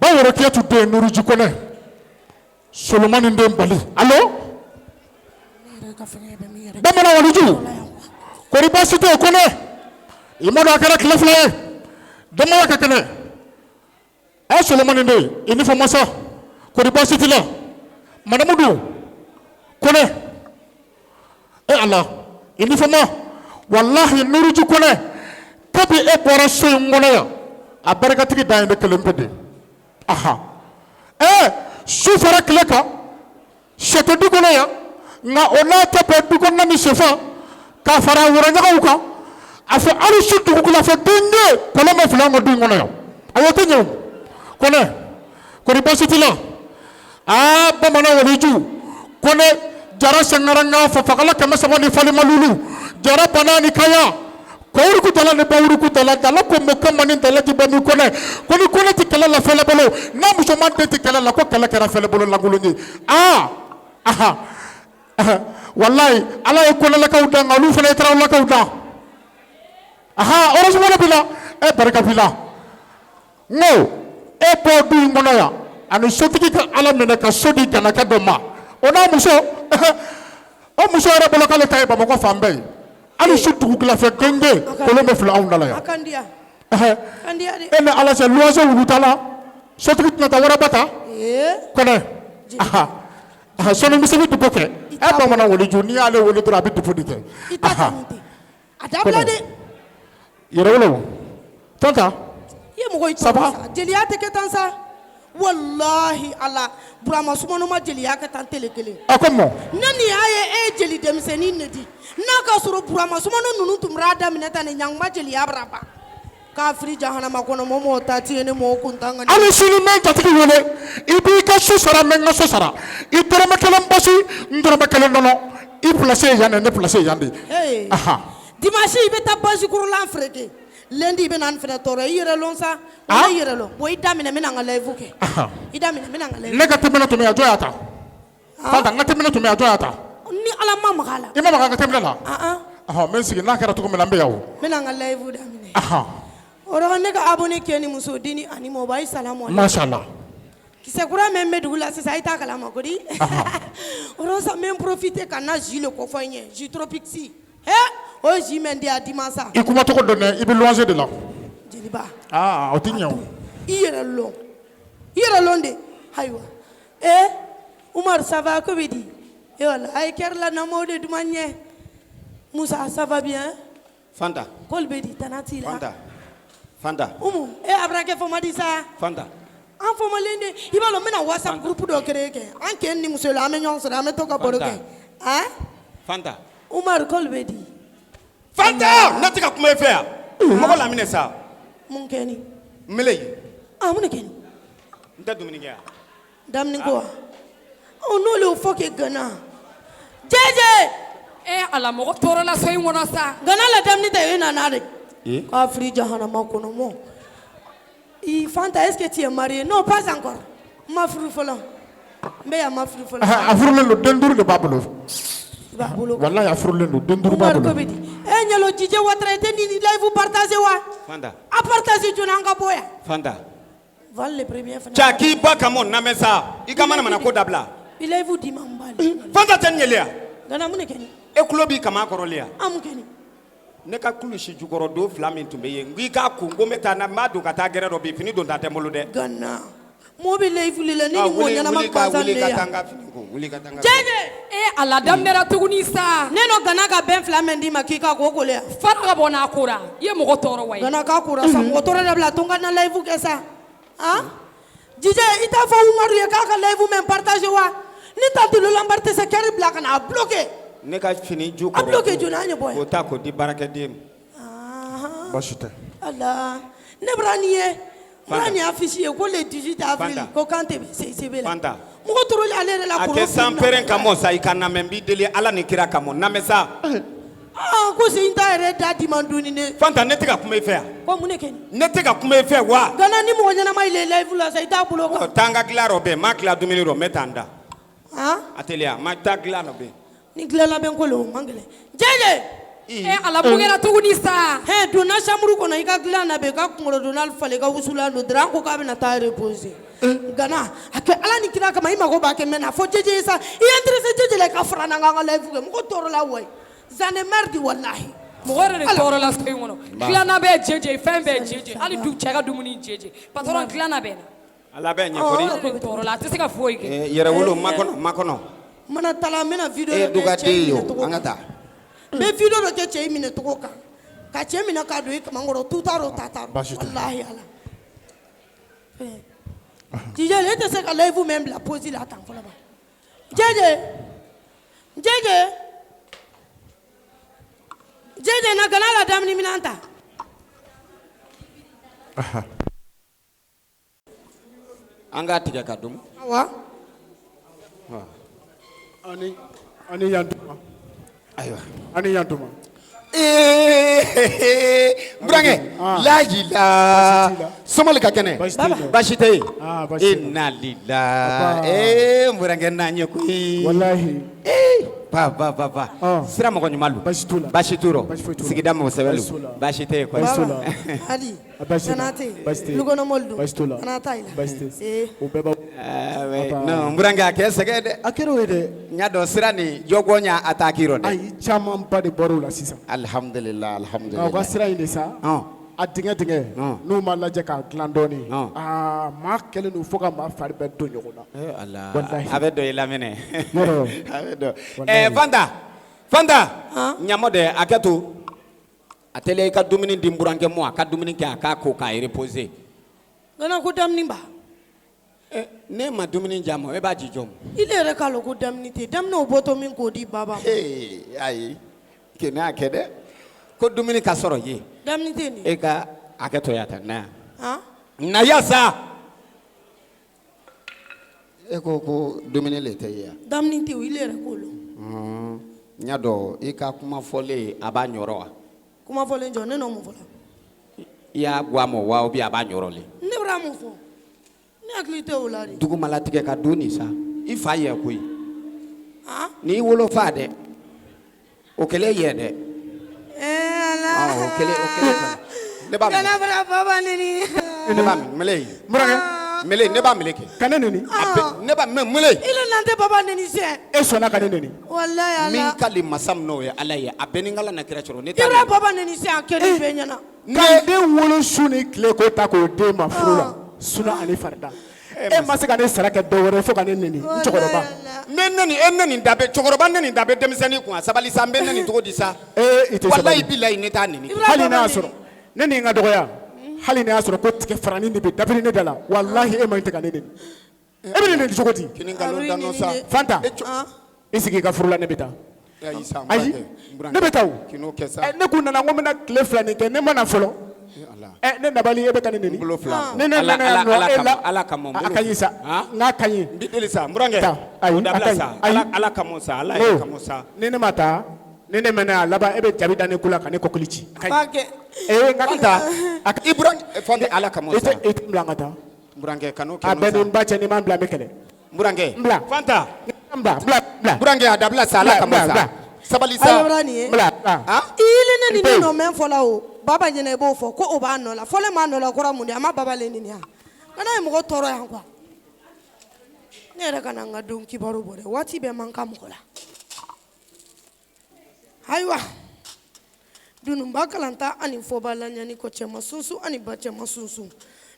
Ba Worokiyatu den Nuruji Kɔnɛ, Solomani den Bali. Allo, bamanan waliju, kɔri baasi tɛ yen Kɔnɛ? I ma dɔn a kɛra tile fila ye, denbaya ka kɛnɛ? Aw Solomani den, i ni fɔ masa. Kɔri baasi t'i la? Madamu dun? Kɔnɛ. E Ala, i ni fama. Walahi Nuruji Kɔnɛ, kabi e bɔra so in kɔnɔ yan, a barikatigi dan ye ne kelen pe de ye. Aha. Ɛ su fara tile kan, sɛ tɛ du kɔnɔ yan, nka o n'a ta bɛɛ du kɔnɔna ni sɛfan k'a fara woroɲagaw kan, a fɔ hali su dugukilafɛ den kolon bɛ fili an ka du in kɔnɔ yan. Ayi o tɛ ɲɛ o. Kɔnɛ, kɔri baasi t'i la? Aa bamanan waliju Kɔnɛ jara sankaranka fafagala 300 ni falimalulu jara bana ni kaya kɔwuruku dala ni bawuruku dala dala ko mɔ kama ni dala jiba ni Kɔnɛ ko ni Kɔnɛ tɛ kɛlɛ la fɛlɛ bolo n'a musoman den tɛ kɛlɛ la ko kɛlɛ kɛra fɛlɛ bolo lankolon ye. Aa aha walayi Ala ye Kɔnɛlakaw dan nka olu fana ye Tarawelelakaw dan. Aha Orange Money b'i la, e barika b'i la. N ko e bɔ du in kɔnɔ yan ani sotigi ka Ala minɛ ka so di ganakɛ dɔ ma o n'a muso o muso yɛrɛ bolo k'ale ta ye Bamakɔ fan bɛɛ ye hali su dugukilafɛ genge kolon bɛ fili anw da la yan e ni Ala cɛ luwanse wuluta la sotigi tɛna taa waraba ta Kɔnɛ aha sɔnni misɛnnin dupo kɛ e bamanan waliju n'i y'ale wele dɔrɔn a bɛ dupo de kɛ A dabila dɛ yɛrɛwolo Fanta i ye mɔgɔ ça va jeliya tɛ kɛ tan sa walahi Ala Burama Sumano ma jeliya kɛ tan tele kelen a ko mɔ ne nin y'a ye e ye jeli denmisɛnnin ne di n'a ka sɔrɔ Burama Sumano ninnu tun b'a daminɛ tan ni ɲankuma jeliya bara ban kafiri jahanama kɔnɔ mɔgɔ mɔgɔ ta ti ne mɔgɔ kuntan ka hali sini n bɛ n jatigi wele i b'i ka so sara n bɛ n ka so sara i dɔrɔmɛ kelen basi n dɔrɔmɛ kelen nɔnɔ i place ye yan de ne place ye yan de Hey. aha Dimanche i bɛ taa basi kurulan feere lundi i bɛ na n fɛnɛ tɔɔrɔ i yɛrɛ lɔn sa Ah? i yɛrɛ lɔn bon i daminɛ n bɛna n ka live kɛ aha i daminɛ n bɛna n ka live ne ka te minɛ tun bɛ yan jɔn y'a ta Fanta n ka te minɛ tun bɛ yan jɔn y'a ta ni Ala ma maga a la i ma maga n ka te minɛ la ah ah ɔhɔn n bɛ n sigi n'a kɛra cogo min na n bɛ yan o n bɛna n ka live daminɛ ahan o rɔ ne ka abonné kɛ ni muso den ni ani mɔba ayi salamu aleykum mashallah kisɛ kura min bɛ dugu la sisan i t'a kalama ko di o rɔ sa n bɛ n profiter ka na jus le kofɔ n ye jus tropique si he o ye jus min di a di man sa i kuma tɔgɔ dɔn dɛ i bɛ luwanse de la jeliba aa o tɛ ɲɛ o i yɛrɛ lɔn i yɛrɛ lɔn de ayiwa ee Umaru ça va ko bɛ di e wala a ye kɛri la namaw de duman ɲɛ Musa ça va bien Fanta k'olu bɛ di tana t'i la Fanta Fanta Umu e abirakɛ fɔma di sa Fanta an fɔmalen de i b'a dɔn n bɛna WhatsApp groupe dɔ créer kɛ an kɛ ni muso la an bɛ ɲɔgɔn sɔrɔ an bɛ to ka baro kɛ han Fanta Umaru k'olu bɛ di Fanta ne tɛ ka kuma e fɛ yan mɔgɔ laminɛ sa mun kɛ ni mele ye ah mun de kɛ ni n tɛ dumuni kɛ yan Damini ko wa ɔ n'olu y'o fɔ k'e gana jɛjɛ e ala mɔgɔ tɔɔrɔla so in kɔnɔ sa gana la damini tɛ e nana de kafiri jahanama kɔnɔ mɔ i Fanta est-ce que tu es marié non pas encore n ma furu fɔlɔ n bɛ yan n ma furu fɔlɔ a furulen don den duuru de b'a bolo i b'a bolo walahi a furulen don den duuru b'a Umaru ko bolo bɛ di e ɲɛlo jije Watara i tɛ nin live partager wa Fanta a partager joona an ka bɔ yan Fanta Val le premier fana Cɛ k'i ba ka mɔ namɛ sa i ka manamana ko dabila i live di ma n b'ale Fanta tɛ nin yeli Gana mun de kɛ ni e tulo b'i kaman kɔrɔ le yan an mun kɛ ni ne ka kulusi jukɔrɔ don fila min tun bɛ yen n k'i k'a ko n ko n bɛ taa na n b'a don ka taa gɛrɛ dɔ bi fini don ta tɛ n bolo dɛ Gana mɔgɔ bɛ live le la ne Ah, ni mɔgɔ wuli ɲɛnama wuli ka gansan wuli de ka yan taa n ka fini ko wuli ka taa n ka jɛjɛ e ala daminɛra tuguni sa ne nɔ Gana ka bɛn fila min d'i ma k'i ka ko ko le yan fara ka bɔ n'a kora i ye mɔgɔ tɔɔrɔ wa ye Gana k'a kora sa mɔgɔ tɔɔrɔ dabila to n ka na live kɛ sa han jijɛ i t'a fɔ Umaru ye k'a ka live min partager wa ni tantie Lola tɛ se kɛri bila ka na a bloqué ne ka fini ju A bloqué joona an ye bɔ yan. k'o ta k'o di baarakɛden ma baasi tɛ Ala ne bɔra nin ye n bɔra Fanta. nin affiche ye ko le 18 avril Fanta. ko Kante bɛ CICB la Fanta. mɔgɔ toroli ale yɛrɛ la a koro kɛ san filila. pɛrɛn ka mɔ sa i ka namɛ n b'i deli ala ni kira ka mɔ namɛ sa ah ko sen t'a yɛrɛ da di man doni ne Fanta ne tɛ ka kuma i fɛ yan ko mun de kɛ nin ne tɛ ka kuma i fɛ wa Gana ni mɔgɔ ɲɛnama ye live la sa i t'a bolo kan Ɔ, taa n ka dilan rɔ bɛn n ma tila dumuni rɔ n bɛ taa n da han a teliya n ma taa dilan rɔ bɛn ni dilan labɛn ko le o man gɛlɛn jɛjɛ e ala mun kɛra tuguni sa he donna chambre kɔnɔ i ka dilan labɛn i ka kunkolo donna falen i ka wusulan don dɔrɔn an ko k'a bɛna taa reposer Gana a kɛ ala ni kira kama i mago b'a kɛ mɛn na fɔ jɛjɛ ye sa i ye intéressé jɛjɛ la i ka fara n kan an ka live kɛ mɔgɔ tɔɔrɔ la wayi j'en ai marre di walahi mɔgɔ yɛrɛ de tɔɔrɔla so in kɔnɔ dilanna bɛɛ jɛjɛ fɛn bɛɛ jɛjɛ hali du cɛ ka dumuni jɛjɛ patron dilanna bɛɛ na Ala bɛ ɲɛ Ɔ, kori. o de bɛ tɔɔrɔ la a tɛ se ka foyi kɛ. Eh, Yɛrɛwolo makɔnɔ makɔnɔ. Mana tala n bɛna video E dɔ kɛ duga cɛ den in yo minɛ cogo an ka taa. N bɛ video dɔ kɛ cɛ in minɛ cogo kan ka cɛ minɛ k'a don i kaman kɔrɔ tu t'a rɔ ta t'a rɔ Baasi tɛ. walahi ala Jijɛ e tɛ se ka live mɛn bila pause la tan fɔlɔ ba Jɛjɛ Jɛjɛ Jɛjɛ na kana la damini minɛn ta An k'a tigɛ ka dun. Awa. Ani ani yantuma. Ayiwa. Ani yantuma. Ee burankɛ laji la somali ka kɛnɛ baasi tɛ yen inna lila ee burankɛ n'a ɲɛ koyi walahi ee ba ba ba ba sira mɔgɔ ɲuman lu baasi t'u la baasi t'u rɔ Baasi foyi t'u la. sigida mɔgɔ sɛbɛ Baasi t'u lu la. baasi tɛ yen kɔni Baasi t'u la. Hali Baasi kana tɛ Baasi tɛ lukɔnɔmɔli dun Baasi t'u la. kana taa i la Baasi tɛ ee o bɛɛ b'a non burankɛ a kɛ sɛgɛn dɛ a kɛra o ye dɛ n y'a dɔn sira nin jɔgɔn ɲa a t'a k'i rɔ dɛ ayi camanba de bɔra o la sisan alihamudulila nka u ka alihamudulila sira in de sa a dingɛ dingɛ n'u ma lajɛ k'a dilan dɔɔni aa maa kɛlen don fo ka maa fari bɛɛ don ɲɔgɔn na Ala Walahi. a bɛ dɔ i lamɛnɛ Yɔrɔ. a bɛ dɔn ɛɛ Fanta Fanta ɲamɔ dɛ a kɛ to a teliya i ka dumuni di n burankɛ mɔ a ka dumuni kɛ a k'a ko k'a reposer Gana ko damini ba ne ma dumuni di a ma e b'a di jɔn ma ile yɛrɛ k'a lɔn ko damini tɛ damini o bɔtɔ min k'o di baba ma ee ayi kene a kɛ dɛ ko dumuni ka sɔrɔ ye damini tɛ nin e ka hakɛ to yan ta na yan han na yan sa e ko ko dumuni le tɛ ye yan damini tɛ o ile yɛrɛ k'o lɔn n y'a dɔn i ka kuma fɔlen a b'a ɲɔrɔ wa kuma fɔlen jɔ ne n'o mun fɔ la i y'a goya a ma wa ou bien a b'a ɲɔrɔ le ne bɔra mun fɔ ne hakili tɛ o la de dugumalatigɛ ka don nin sa i fa yɛ koyi han n'i wolofa dɛ o kɛlen yɛ dɛ ee ala o kɛlen o kɛlen fana. Ne b'a Gana minɛ bɔra baba neni ne b'a minɛ mele burankɛ mele ne b'a mele kɛ ka ne neni a bɛ ne b'a mɛ mele ile nan tɛ baba neni sɛ e sɔnna ka ne neni walahi min ala ka di masa min n'o ye ala ye a bɛɛ ni n kala na kira sɔrɔ ne i t'a bɔra neni. baba neni sɛ a kɛlen bɛɛ ɲɛna ka den wolo su ni tile k'o ta k'o den ma furu la suna ani farida e ma se ka ne sara kɛ dɔ wɛrɛ ye fo ka ne neni n cɛkɔrɔba n bɛ neni e neni da bɛ cɛkɔrɔba neni da bɛ denmisɛnnin kun a sabali sa n bɛ neni cogo di sa ee i tɛ walayi sabali bilayi ne t'a neni hali n'a y'a sɔrɔ ne ni n ka dɔgɔya hali n'a y'a sɔrɔ ko tigɛ faranin de bɛ dabiri ne da la walahi e man ɲi tɛ ka ne neni e bɛ ne neni cogo di kini nkalon danɔ sa Fanta E co- i sigi i ka furu la ne bɛ taa ayi sa n ayi burankɛ, n burankɛ. ne bɛ taa o Kin'o kɛ sa Ɛ, ne kun nana n ko n bɛna tile fila nin kɛ ne ma na fɔlɔ Ala. ɛ ne nabali e bɛ ka ne neni N bolo fila kɔ. ne ne Ala- nana yan Ala- nɔ Ala e kama- la Ala kama, n a bolo ka ɲi sa Han? n k'a ka ɲi n b'i deli sa n burankɛ Taa, ayi, o a dabila ka ɲi, sa ayi. ala ala kama sa ala yɛrɛ Oh, kama sa ni ne ma taa ni ne mɛnna a laban e bɛ jabi da ne ku la ka ne kɔkili ci A ka ɲi. b'a kɛ ee n ka Fanta a ka i burankɛ Fanta ala kama i sa tɛ i tɛ n bila n ka taa n burankɛ kan'o a kɛ bɛɛ ni nɔ n ba cɛ ni ma n bila n bɛ kɛlɛ sa n burankɛ n bila Fanta n bila n bila n bila n burankɛ a dabila sa ala Bila, kama bila, sa bila. sabali a sa bɔra nin ye n bila bila han ile ne ni ne N nɔ mɛn fɔla o baba ɲɛna i b'o fɔ ko o b'a nɔ la fɔlɔ m'a nɔ la o kɔrɔ mun de ye a ma baba le neni yan kana ye mɔgɔ tɔɔrɔ yan quoi ne yɛrɛ ka na n ka don kibaru bɔ dɛ waati bɛɛ man kan mɔgɔ la ayiwa dununba kalanta ani fɔba laɲani kɔ cɛma sunsun ani ba cɛma sunsun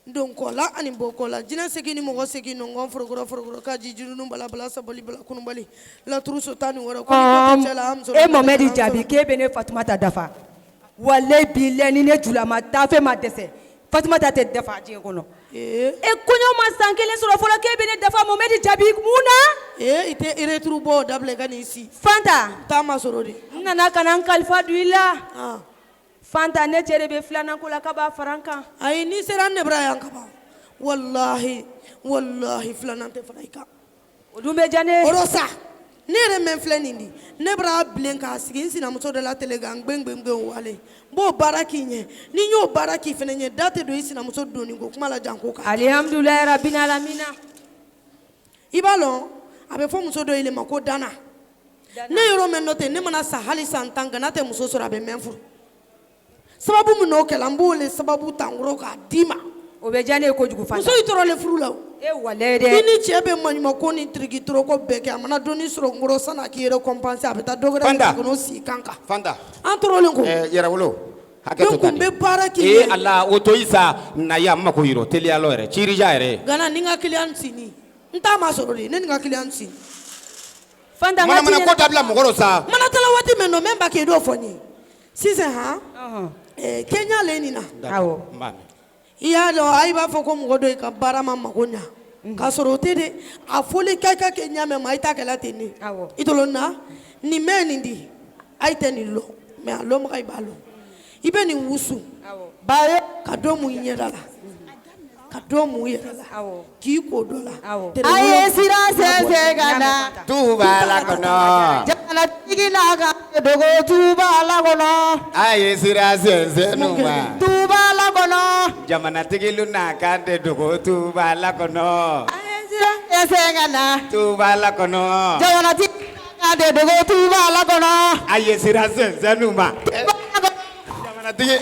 donkɔla ani bɔkɔla jinɛ segin ni mɔgɔ segin nɔngɔn forokoro forokoro ka ji jirunu balabala sabali bala kunubali laturu so 16 ko ni ko tɛ cɛ la an muso e Mohamɛdi jaabi k'e bɛ ne Fatumata dafa walayi bilayi ni ne julama taafe ma dɛsɛ Fatumata tɛ dafa diɲɛ kɔnɔ ee e kɔɲɔ ma san kelen sɔrɔ fɔlɔ k'e bɛ ne dafa Mohamɛdi jaabi mun na ee i tɛ retour bɔ o dabila i ka n'i si Fanta taa ma sɔrɔ de n nana ka na n kalifa don i la ah Fanta ne cɛ de bɛ filanan ko la k'a b'a fara n kan ayi n'i sera ne bara yan kaban walahi walahi filanan tɛ fara i kan o dun bɛ diya ne ye o sa ne yɛrɛ mɛn filɛ nin di ne bara bilen k'a sigi n sinamuso de la tele kan gben gben gben wale n b'o baara k'i ɲɛ ni n y'o baara k'i fɛnɛ ɲɛ da tɛ don i sinamuso donni ko kuma la janko kan alihamudulilayi rabbil alamina i b'a lɔn a bɛ fɔ muso dɔ yɛlɛ ma ko dana ne yɔrɔ mɛn nɔ tɛ ne mana sa hali san 10 gana tɛ muso sɔrɔ a bɛ mɛn furu sababu min n'o kɛla n b'o le sababu ta n kɔrɔ k'a d'i ma o bɛ diya ne ye kojugu Fanta muso y'i tɔɔrɔ le furu la o e walayi i dɛ ni cɛ bɛ maɲumanko ni tiriki toroko bɛɛ kɛ a mana donni sɔrɔ n kɔrɔ san'a k'i récompenser a bɛ taa dɔ wɛrɛ Fanta. ɲini ka n'o sigi kan kan Fanta an tɔɔrɔlen ko ɛɛ yɛrɛwolo Hakɛ to Ne kun bɛ baara k'i ee ye. Ala, o to i sa na yan, n mako yirɔ teliya lɔ yɛrɛ, cirija yɛrɛ. Gana ni n ka client sini, n t'a ma sɔrɔ de, ne ni n ka client sini. Fanta, n ka Manamana ko dabila mɔgɔ dɔ sa. Mana tala waati min nɔ, mɛ b'a kɛ i d'o fɔ n ye sisan han. Kenya le nin na. Awɔ. N b'a mɛn. I y'a dɔn, a i b'a fɔ ko mɔgɔ dɔ i ka baara ma mago ɲa k'a sɔrɔ o tɛ dɛ. A fɔli k'a ka kɛ ɲa mɛn ma, i t'a kɛla ten de. I tolo na nin mɛn nin di, a i tɛ nin lɔn mɛ, a lɔnbaga i b'a lɔn. I bɛ nin wusu ka dɔ mun i ɲɛda la, ka dɔ mun i yɛrɛ la, k'i ko dɔ la. A ye sira sɛnsɛn ka na. Tuba la kɔnɔ. Jamanatigi n'a ka dogo tuba la kɔnɔ. A ye sira sɛnsɛn nu ma. Tuba la kɔnɔ. Jamanatigilu n'a kan tɛ dogo tuba la kɔnɔ. A ye sira sɛnsɛn ka na. Tuba la kɔnɔ. Jamanatigi n'a kan tɛ dogo tuba la kɔnɔ. A ye sira sɛnsɛn nu ma. Jamanatigi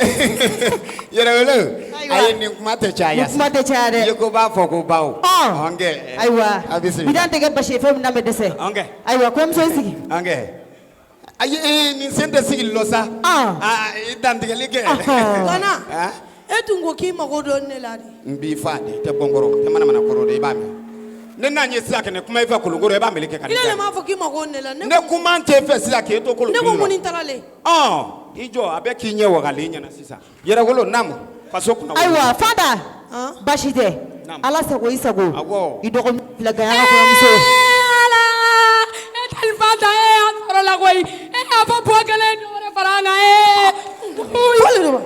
yɛrɛwolo, a ye nin kuma tɛ caya. Nin kuma tɛ caya dɛ. I ko b'a fɔ ko bawo. Ɔnkɛ. Ayiwa. A bɛ sigi. Bidan tɛ kɛ basi ye fɛn min na bɛ dɛsɛ. Ɔnkɛ. Ayiwa, kɔɲɔmuso i sigi. Ɔnkɛ. Ayi, nin sen tɛ sigili lɔ sa. Aa, i dantigɛli kɛ. Gana, Ah? e tun ko k'i mago dɔ ne la de. N b'i fa de, i tɛ bɔ n kɔrɔ, tɛ manamana kɔrɔ de, i b'a mɛn. Ne n'a ye sisan kɛnɛ kuma i fɛ kolonkoro, i b'a meleke ka I ne m'a fɔ k'i mago ne la. Ne kuma tɛ fɛ sisan k'e to kolon. Ne ko mun ni taara le. Ɔn, i jɔ, a bɛ k'i ɲɛ wagalen ɲɛna sisan. Yɛrɛwolo naamu, faso kunna. Ayiwa Fanta, basi tɛ. Ala sago i sago. Awɔ. I dɔgɔnin filɛ Gaya ka kɔɲɔmuso. Ala, e tali Fanta, e y'a sɔrɔ la koyi. E y'a fɔ bɔ kelen dɔ wɛrɛ fara an kan ee. Fɔli de ma.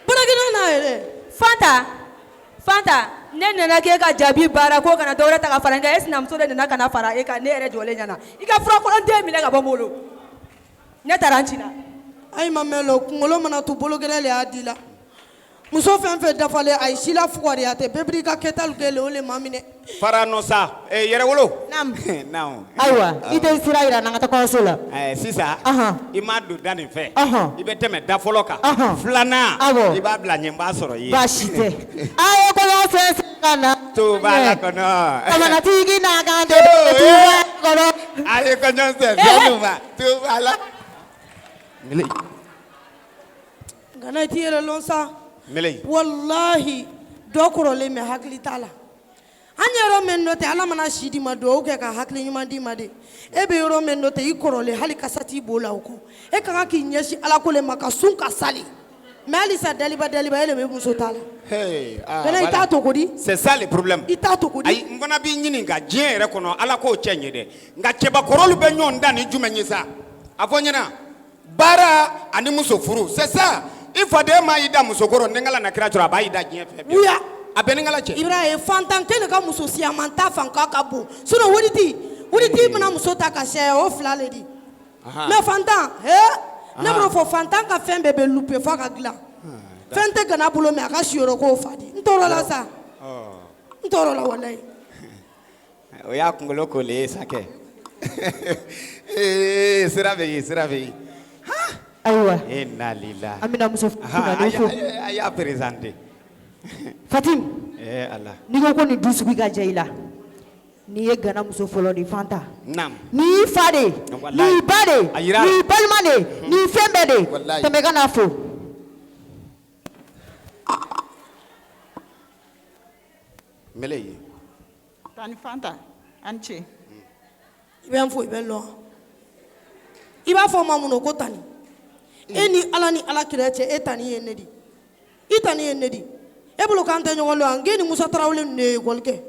Baarakɛla n'a yɛrɛ. Fanta, Fanta, ne nana k'e ka jaabi baara ko kana dɔwɛrɛ ta ka fara n kan, e sinamuso de nana ka na fara e kan ne yɛrɛ jɔlen ɲɛna. I ka furakɔrɔ den minɛ ka bɔ n bolo. Ne taara n ci la. Ayi ma mɛn lɔ, kunkolo mana tu bolo gɛrɛ le y'a di la. Muso fɛn fɛn dafalen, a ye si la fugariya tɛ bɛɛ b'i ka kɛtalu kɛ le, o le ma minɛ. Fara nɔ sa, yɛrɛwolo. Naamu. Naamu. Ayiwa, i tɛ sira yira n'an ka taa kɔɲɔso la. Sisan, Ahan. i m'a don da nin fɛ. Ɔhɔn. I bɛ tɛmɛ da fɔlɔ kan. Ɔhɔn. Filanan. Awɔ. I b'a bila ɲɛ, n b'a sɔrɔ i ye. Baasi tɛ. A ye kɔɲɔ sɛnsɛn ka na. Tuba la kɔnɔ. Jamanatigi n'a kan tɛ dogo tuba la kɔnɔ. A ye kɔɲɔ sɛnsɛn nu ma. Tuba la. Mele. Gana, i t'i yɛrɛ lɔn sa. Mele. Walahi, dɔ kɔrɔlen mɛ hakili t'a la. An ye yɔrɔ min nɔ tɛ, Ala mana si di ma, dugawu kɛ ka hakili ɲuman di ma de. E bɛ yɔrɔ min nɔ tɛ, i kɔrɔlen, hali kasa t'i bo la o kɔ. E ka kan k'i ɲɛsin Ala ko le ma ka sun ka sali. Mɛ halisa daliba daliba, e de bɛ muso ta la. Hey, ah, Gana, i t'a voilà. to ko di. C'est ça le problème. I t'a to ko di. Ayi, n fana b'i ɲininka diɲɛ yɛrɛ kɔnɔ, Ala k'o cɛ ɲɛ dɛ. Nka cɛbakɔrɔlu bɛ ɲɔgɔn dan ni jumɛn ye sa? A fɔ n ɲɛna, baara ani muso furu, c'est ça. I faden ma y'i da musokɔrɔ, ni n na kira sɔrɔ a b'a y'i da diɲɛ fɛ bɛɛ. Wuya. A bɛ ni n kala cɛ. I b'a ye, fantankɛ de ka muso siyaman ta fan ka bon, sinon wari ti mana muso ta ka caya, o fila le di. Ahan. Mɛ fantan he, ne Ahan. b'o fɔ, fantan ka fɛn bɛɛ bɛ lupe f'a ka dilan. Fɛn tɛ Gana bolo mɛ a ka siyɔrɔ k'o fa di. N tɔɔrɔ la sa, n tɔɔrɔ la walayi. O y'a kunkolo kolen ye sa kɛ. Ee, sira bɛ yen, sira bɛ yen. Ayiwa. Inna lillahi. An bɛna muso Ahan, kunna fo. a y'a présenté. Fatim. Eh Ala. N'i ko ko nin du sigi ka diya i la, n'i ye Gana muso fɔlɔ de Fanta. Naam. N'i y'i fa de, Walayi. n'i y'i ba de, A yira la. n'i y'i balima de, n'i y'i fɛn bɛɛ de, Walayi. tɛmɛ ka n'a fo. Mele ye. Tani Fanta, an ce. I bɛ n fo, i bɛ n lɔn. I b'a fɔ ma mun na ko tani? E ni Ala ni Ala kira cɛ, e tani ye ne di, i tani ye ne di. E bolo k'an tɛ ɲɔgɔn lɔn, k'e ni Musa Tarawele ninnu de ye ekɔli kɛ.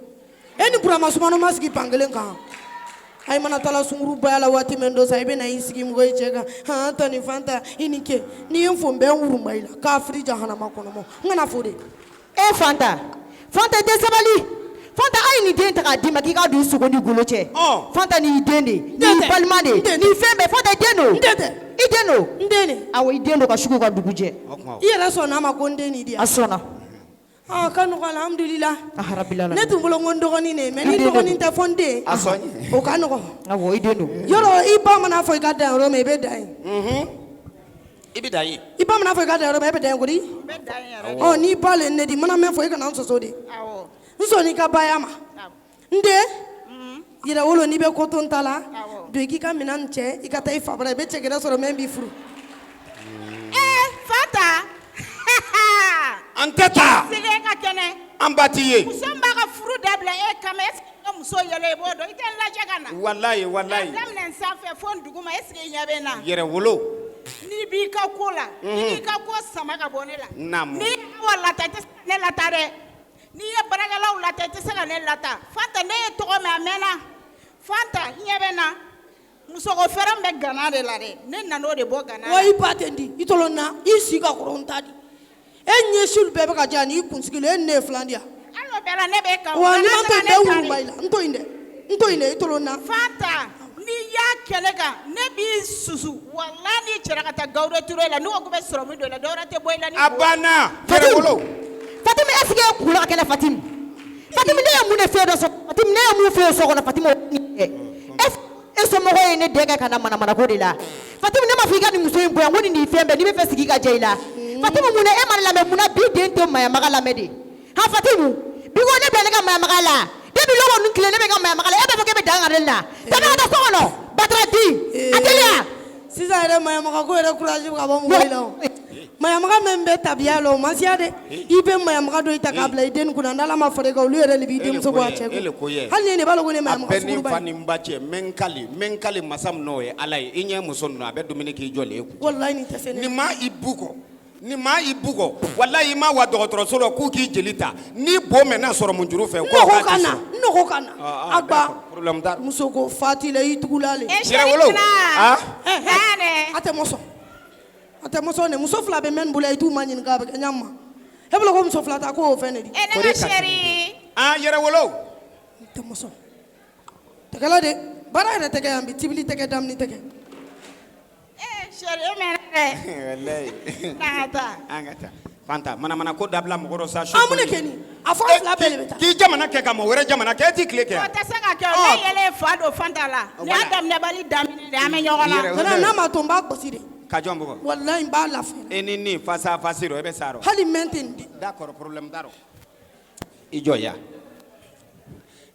E ni Burama Sumano ma sigi ban kelen kan. A mana taa sunguruba la waati min dɔ sa, i bɛ na i sigi mɔgɔ i cɛ kan han. Tani Fanta, i ni ke. N'i ye n fo, n bɛ n wuruma i la k'a firi jahanama kɔnɔ mɔ. N kana fo de. E Fanta, Fanta, i tɛ sabali. Fanta, a ye nin den ta k'a d'i ma k'i k'a don i sogo ni golo cɛ. Fanta, nin y'i den de ye, nin y'i balima de ye, nin fɛn bɛɛ. Fanta, i den don. N den tɛ. I den don. N den de. Awɔ, i den don ka sugu ka dugu jɛ. I yɛrɛ sɔnna a ma ko n den nin di yan. A sɔnna. Aa, ka nɔgɔ, alhamdulila. Aharabila. Ne tun bolo ko n dɔgɔnin de, mɛ ni dɔgɔnin tɛ, fɔ n den. A sɔn. O ka nɔgɔ. Awɔ, i den don. Yɔrɔ i ba mana fɔ i ka dan yɔrɔ min, i bɛ dan yen. I bɛ dan yen. I ba mana fɔ i ka dan yɔrɔ min, e bɛ dan yen kori. Ɔ, n'i ba le ne di mana mɛn fɔ, i kana n sɔsɔ de. N sɔnn'i ka baya ma. N den yɛrɛ wolo, n'i bɛ ko to n ta la don, i k'i ka minɛn cɛ, i ka taa i fa bara, i bɛ cɛ gɛrɛ sɔrɔ min b'i furu. Ee Fanta. An tɛ taa. Est ce que e ka kɛnɛ? An ba t'i ye. Muso min b'a ka furu dabila e kama, est ce que i ka muso yɛlɛ i b'o dɔn? I tɛ n lajɛ ka na. Walayi, walayi. K'a daminɛ n sanfɛ fo n duguma, est ce que i ɲɛ bɛ n na? Yɛrɛ wolo. N'i b'i ka ko la, i b'i ka ko sama ka bɔ ne la. Naamu. N'i ye Awa lata, i tɛ se ka ne lata dɛ. N'i ye baarakɛlaw lata, i tɛ se ka ne lata. Fanta, ne ye tɔgɔ mɛn a mɛnna. Fanta, i ɲɛ bɛ n na. Musoko fɛrɛ min bɛ Gana de la dɛ, ne nan'o de bɔ Gana la. Wa i ba tɛ n di i tolo na i si ka kɔrɔ n ta di e ɲɛsilu bɛɛ bɛ ka diya n'i kunsigi la e ni ne ye filan di yan. Hali o bɛɛ la ne b'e kan. Wa ni ma Kana to se yen ka ne bɛɛ ta wurunba de. i la n to yen dɛ n to yen dɛ i tolo na. Fanta, n'i y'a kɛlɛ kan, ne b'i susu. Walahi n'i cɛla ka taa Gabriel Touré la, n'u ko k'u bɛ sɔrɔmu don i la, dɔwɛrɛ tɛ bɔ i la ni A bo ye. banna. Yɛrɛ wolo. Fatim, est ce que e kunkolo ka kɛnɛ Fatim? Fatim, ne ye mun de f'e ye so Fatim, ne ye mun f'e ye so kɔnɔ Fatim, o nin tɛ. E somɔgɔw ye ne den kɛ ka na manamanako de la. Fatim, ne ma fɔ i ka nin muso in bonya, n ko nin nin fɛn bɛɛ n'i bɛ fɛ sigi ka diya i la. Fatim, mun na e ma ne lamɛn, mun na bi den tɛ maɲamaga lamɛn de? Han Fatim, bi ko ne bila ne ka maɲamaga la. Depuis lɔgɔ ninnu tile ne bɛ ka maɲamaga la, e b'a fɔ k'e bɛ dankari ne la. Taa ne ka taa so kɔnɔ, Batara di, a teliya. Sisan yɛrɛ maɲamaga ko yɛrɛ courage bɛ ka bɔ mɔgɔw la o. Maɲamaga min bɛ tabiya la o ma siya dɛ. I bɛ maɲamaga dɔ ta k'a bila i den kunna n'Ala ma fara i kan olu yɛrɛ de b'i denmuso bɔ a cɛ E le ko ye. kun. Hali ni ne b'a dɔn ko ne ye A maɲamaga bɛɛ ni suguba fa ye. ni n ba cɛ n bɛ n kali n bɛ n kali masa min n'o ye Ala ye i ɲɛ muso ninnu a bɛ dumuni k'i jɔlen ye kun. Walayi nin tɛ se ne. Nin maa i bu kɔ nin maa i bu kɔ walayi i ma wa dɔgɔtɔrɔso la k'u k'i jeli ta ni bo mɛnna sɔrɔmu juru fɛ N ko nɔgɔ k'a ka tɛ na sɔn. n nɔgɔ ka na. Ah, ah, A gba d'accord, problème t'a la. muso ko fati la i tugula le. Yɛrɛ wolo. Ah. A tɛ mɔsɔn. A tɛ mɔsɔn dɛ muso fila bɛ mɛn bolo i t'u ma ɲininka a bɛ kɛ ɲa ma. E bolo ko muso fila ta k'o fɛn de di. E ne ka chérie. Ah yɛrɛ wolo. Tɛ mɔsɔn. Tɛgɛla de baara yɛrɛ tɛ kɛ yan bi tibili tɛ kɛ damini tɛ kɛ. Eh chérie, e mɛnna dɛ. Walayi. N'an ka taa. An ka taa. Fanta manamana ko dabila mɔgɔ dɔ sa. An mun de kɛ nin? A fɔ an fila bɛɛ de bɛ taa. K'i jamana kɛ ka mɔgɔ wɛrɛ jamana kɛ e t'i tile kɛ O yan. tɛ se ka kɛ o, ne yɛlɛ ye fa don Fanta la. Nin y'a daminɛbali daminɛ de, an bɛ ɲɔgɔn na. Yɛrɛ- Gana n'a ma to n b'a gosi de. Ka jɔn bugɔ. Walayi n b'a lafiya. E ni nin face à face rɔ e bɛ sa rɔ. Hali mɛn tɛ nin di. D'accord, problème t'a rɔ. I jɔ ya.